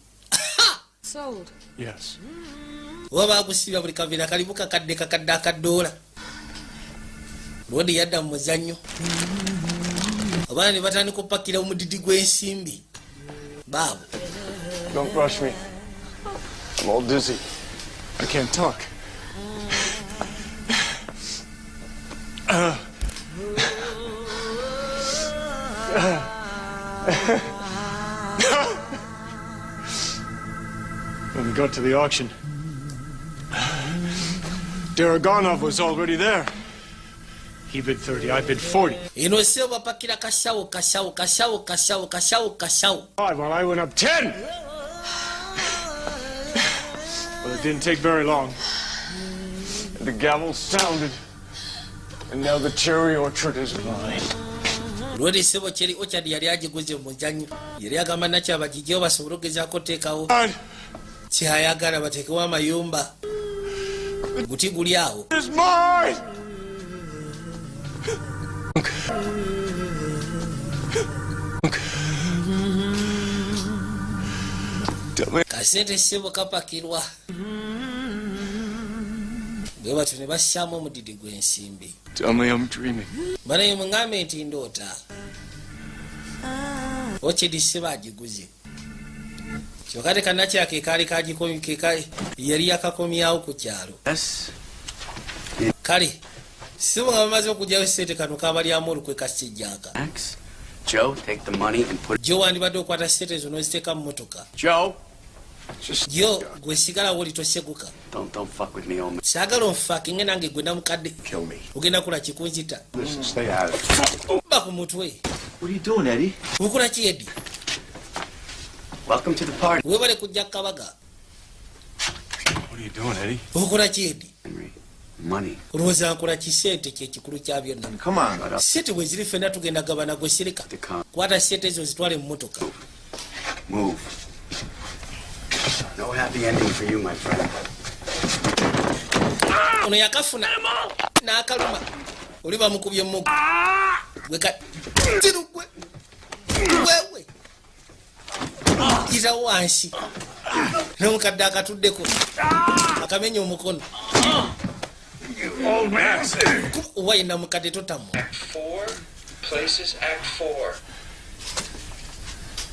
Sold.
Yes.
Oba bagusibya buli kaveera kalimu kakadde kakadde akadoola. Lwodi yadda mu muzannyo. Abaana ne batandika okupakira omudidi gw'ensimbi. Baabo.
Don't rush me. I'm all dizzy. I can't talk. When we got to the auction, Daraganov was already there. He bid 30, I bid 40.
Eno sebo bapakira kasawo kasawo kasawo kasawo kasawo kasawo.
Well, I went up 10. Well, it didn't take very long. The gavel sounded, and now the cherry orchard is mine.
Lwodi sebo cherry orchard yali agiguze mu muzannyo. Yali agamba nakyabagijjewo basobole okugezaako oteekawo kyayagala bateekewo amayumba. Guti guli awo.
Is mine!
Kasente sebo kapakirwa. Bwe batyo ne bassaamu omudidi gw'ensimbi.
Tell me I'm dreaming.
Banaye muŋŋambe nti ndoota. Orchard sebo agiguze. Kyokka te kannakyala ke kaali yali yakakomyawo ku kyalo. Kale sebo nga bamaze okuggyayo ssente kano kabalyamu olukwe kasijjaka.
Joe, take the money and put
Joe wandibadde okwata ssente ezo n'oziteeka mu mmotoka.
Joe.
Joe gwe sigalawo oli toseguka.
Don't fuck with me, old man.
Saagala onfuckinge nange gwe namukadde.
Kill me.
Ogenda kula kikunzita.
Listen, stay out of it.
Ba ku mutwe.
What are you doing, Eddie?
Okola ki, Eddie?
Welcome to the party.
Webale kujja kabaga.
What are you doing, Eddie?
Okola ki, Eddie?
Henry, money.
Olowooza nkola ki? Ssente kye kikulu kya byonna.
Come on.
Ssente bwe ziri ffenna tugenda gabana gwe sirika. Kwata ssente ezo zitwale mu mmotoka.
Move. No happy ending for you, my friend.
Ono yakafuna n'akaluma. Oli bamukubye mmugo. Gwe tiru gwe. Wewe. Yita wansi. N'omukadde akatuddeko. Akamenya omukono.
Old man.
Owa yenna mukadde totamwa.
4 places, act 4.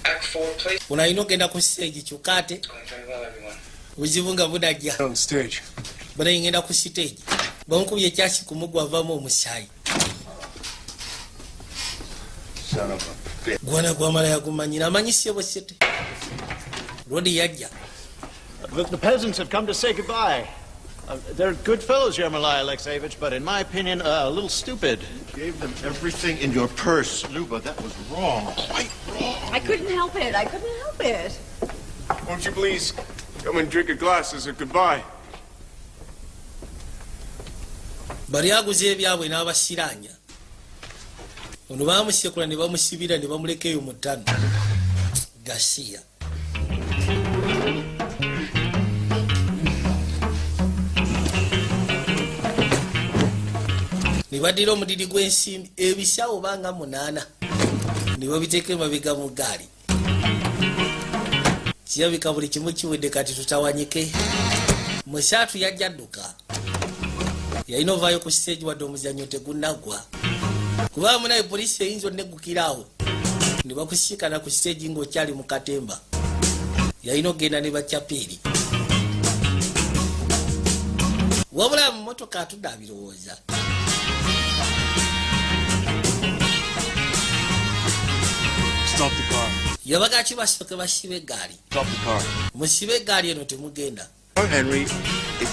Act 4 places.
Ono alina okugenda ku stage kyokka ate buzibu nga bunajja.
On stage.
Bana ngenda ku stage. Bamukubye ekyasi ku mugwa avaamu omusaayi.
Son of a bitch.
Gwana gwamala yagumanyira amanyi ssebo ssente. Lodi yajja.
The peasants have come to say goodbye. They're good fellows, Yermolai Alexeyevich, but in my opinion, a little stupid.
You gave them everything in your purse, Luba. That was wrong. Quite wrong.
I couldn't help it. I couldn't help it.
Won't you please come and drink a glass as a goodbye?
Bali aguze ebyabwe n'abasiranya. Ono baamusekula ne bamusibira ne bamuleka eyo mu ttano. Gasiya. Ne baddira omudidi gw'ensimbi ebisawo banga 8 ne babiteeka emabega mu ggaali. Kirabika buli kimu kiwedde kati tutawanyike. Musaatu yajja adduka. Yalina ovaayo ku stage wadde omuzannyo tegunaggwa. Kuba munaye poliisi eyinza onneggukira awo ne bakusiikana ku stage ng'okyali mu katemba. Yalina okugenda ne bacapiiri. Wabula mu mmotoka atudde abirowooza.
Stop the car.
Yabaga ki basooke basibe eggaali.
Stop the car.
Musibe eggaali eno temugenda.
Henry.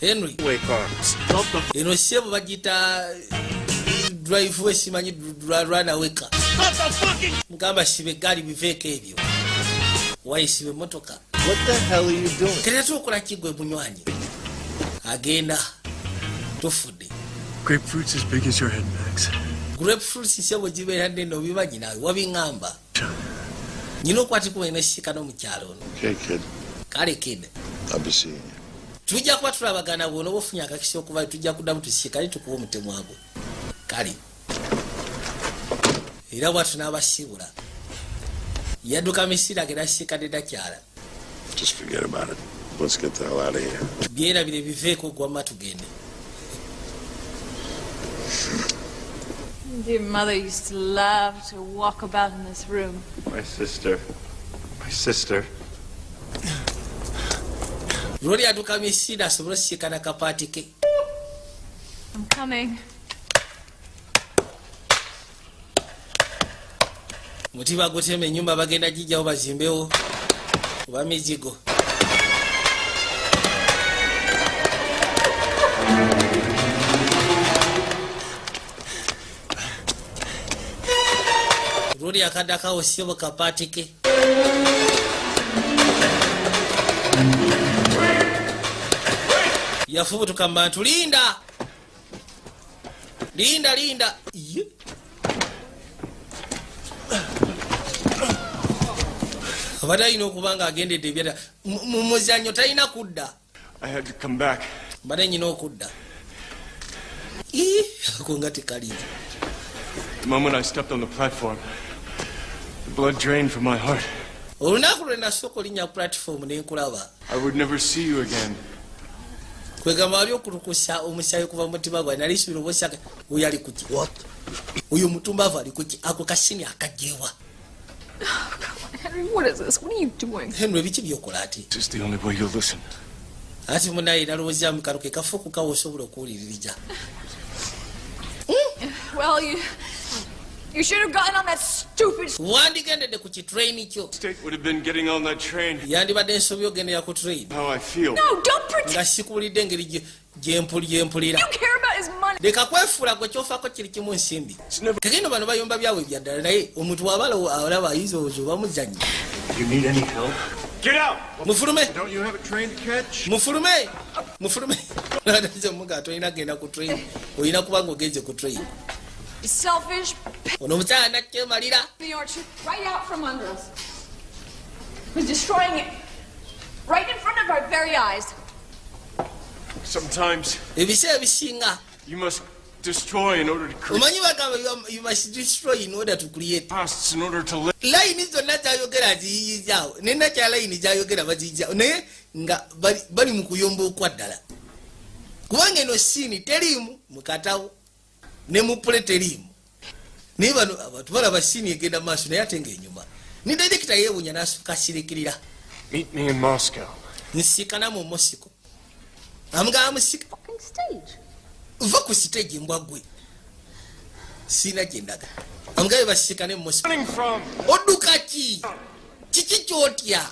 Henry.
Stop the
Eno sebo bagiyita drive way simanyi runaway car.
Stop the fucking
Mugamba sibe eggaali biveeko ebyo. Wayisibe emmotoka.
What the hell are you doing?
Kati tukola ki gwe munywanyi? Agenda. Tufudde.
Grapefruit's as big as your head, Max.
Grapefruits sebo gibeera nnene obimanyi naawe wabiŋŋamba. Nina okwatikuba nesika n'omukyalo ono.
Okay, kid.
Kale kid.
I'll be seeing you.
Tujja kuba tulabagana bw'onooba ofunye akakisa okuva tujja kuddamu tusiikale tukuwe omutemu agwo. Kale. Era bw'atyo n'abasiibula. Yadduka misiri agenda asiikadde nakyala.
Just forget about it.
Let's get the hell out of here.
Byerabire biveeko, gwamma tugende.
Dear mother used to love to walk about in this room.
My sister. My sister.
Lwoli atuuka misinde asobole osisikana kapaati ke.
I'm coming.
Muti bagutema, ennyumba bagenda gijjawo bazimbewo oba mizigo. Lwoli akaddakawo sibo kapaati ke. Yafubutuka mu bantu, linda, linda, linda. Ye. Abadde alina okuba nga agendedde ebyada mu muzannyo, talina kudda.
I had to come back.
Mbadde nyina okudda. Ii, ako nga tekaliyo.
The moment I stepped on the platform, the blood drained from my heart.
Olunaku lwe nasooka olinnya platform nenkulaba.
I would never see you again.
Kwegamba wali okulukusa omusaayi okuva mu mutima gwawe, nali subira oba osaka oyo ali kuki, oyo omutumbavu ali kuki, ako kasini akajjewa.
Henry, what is this? What are you doing?
Henry, biki byokola ati?
This is the only way you'll listen.
Ati munaye nalowooza mu kano ke kafuuku kawo osobola okuwuliririza.
Well, you should have gotten on that stupid.
Wandigendedde ku kitrain kyo.
Mistake would have been getting on that train.
Yandibadde ensobi ogendera ku train.
How I feel.
No, don't pretend.
Nga sikuwulidde engeri gyempulira.
You care about his money.
Leka kwefuula, gwe kyofaako kiri kimu nsimbi. Kagendo bano bayomba byabwe byaddala, naye omuntu wabala alaba ayinza obuzibu bamuzannya.
You need any help? Get out!
Mufulume.
Don't you have a train to catch?
Mufulume, mufulume. Omuga tolina genda ku train, olina kuba nga ogenze ku train.
Selfish.
Ono omukyala nakyemalira.
The orchard right out from under us. Was destroying it right in front of our very eyes.
Sometimes
Ebiseera ebisinga
you must destroy in order to create.
Omanyi bagamba you must destroy in order to create.
Costs in order to live.
Layini zonna zayogera aziyiyizaawo, nenakya layini zayogera baziyizaawo, naye nga bali mu kuyomba okwaddala, kubanga eno scene teriimu mukatawo ne mu play teriimu, naye bano abantu balaba scene egenda maaso, naye ate ngaenyuma ne director yeewunya n'asuka asirikirira.
Meet me in Moscow.
Nsikana mu Mosiko. Amugamba musika
Stage.
Va ku stage, mbwa gwe, siina gyendaga. Amugabe basikane mu Mosiko.
Running from.
Odduka ki? Kiki kyotya?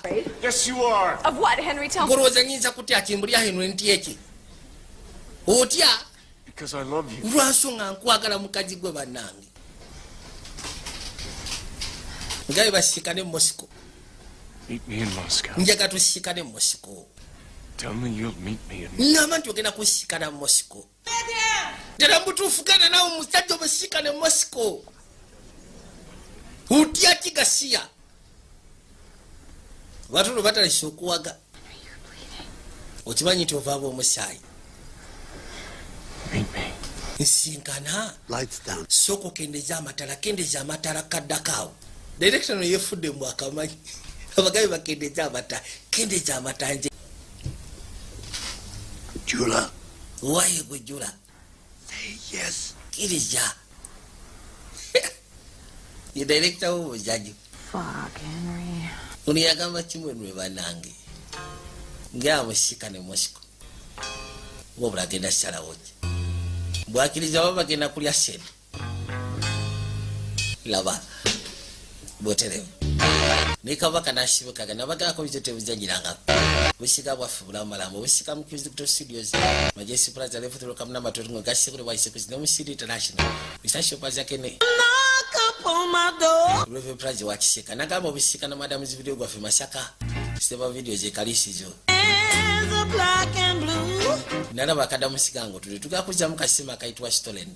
Yes, you are.
Of what, Henry? Tell me.
Ngolowooza nyinza kutya kimbulya Henry nti eki otya?
Because I love you.
Lwansonga nkwagala, mukazi gwe bannange. Ngabe basikane mu Mosiko.
Meet me in Moscow.
Njaga tusikane mu Mosiko.
Tell me you'll meet me in
Ŋŋamba nti ogenda kusikana mu Mosiko. Ddala mubutuufu genda nawe omusajja omusikane mu Mosiko. Otya ki gasiya? Batulo batalisa okuwaga. Okimanyi nti ovaaba omusaayi?
Meet me.
Nsinkana.
Lights down.
Sooka okendeza amatala, kendeza amatala kaddako awo. Director no yefudde mu akamanyi abagabe bakendeza amata, kendeza amata nje.
Jula.
Waye gwe Jula.
Say yes.
Kkiriza. Ye director w'obuzanyo.
Fuck, Henry.
Ono yagamba kimwe nwe bannange ngaamusika ne Mosiko, wabula agenda salawo ki bwakiriza baba bagenda kulya sente. Laba boterevu ne kabaka nasibukaga nabagako bizo tebuzanyiranga busiga bwaffe bulamalamu obusika mu Kizito Studios, Majesty Plaza, level 3, kamna matoto gasekule bwaisekuzi ne mu City International bisasho pazakene
Knock up on my door.
Reverend Prazi wakiseka nagamba obusika na Madam Video gwaffe Masaka Steva Videos ekalisizo.
Hands are black and blue.
Nalaba akadamusigango tuli tugakuzamu kasima akayitibwa Stolen,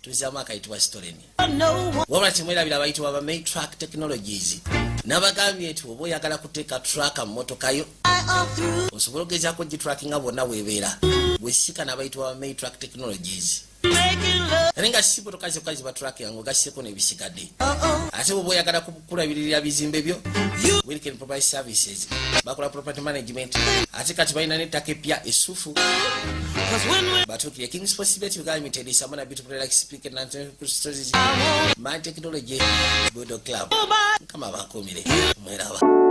tuzamu akayitibwa Stolen.
No one.
Wabula timwerabira abayitibwa ba Maytrack Technologies, nabagambye nti oba oyagala kuteeka tracker mu motoka yo
All through.
osobola ogezaako gitrackinga bwonna bwebeera bwesika n'abayitibwa ba Maytrack Technologies. Ate nga si motoka zokka zibatulaka, nga ogasseko n'ebisigadde. Ate bwoba oyagala kulabiririra bizimbe byo, Wilken Property Services bakola property management. Ate kati balina n'ettaka epya essufu. Batuukire King Sports Bet Uganda Limited, Samona Beauty Relax Speak and Man Technology Budo Club. Mukama abakuumire, mweraba.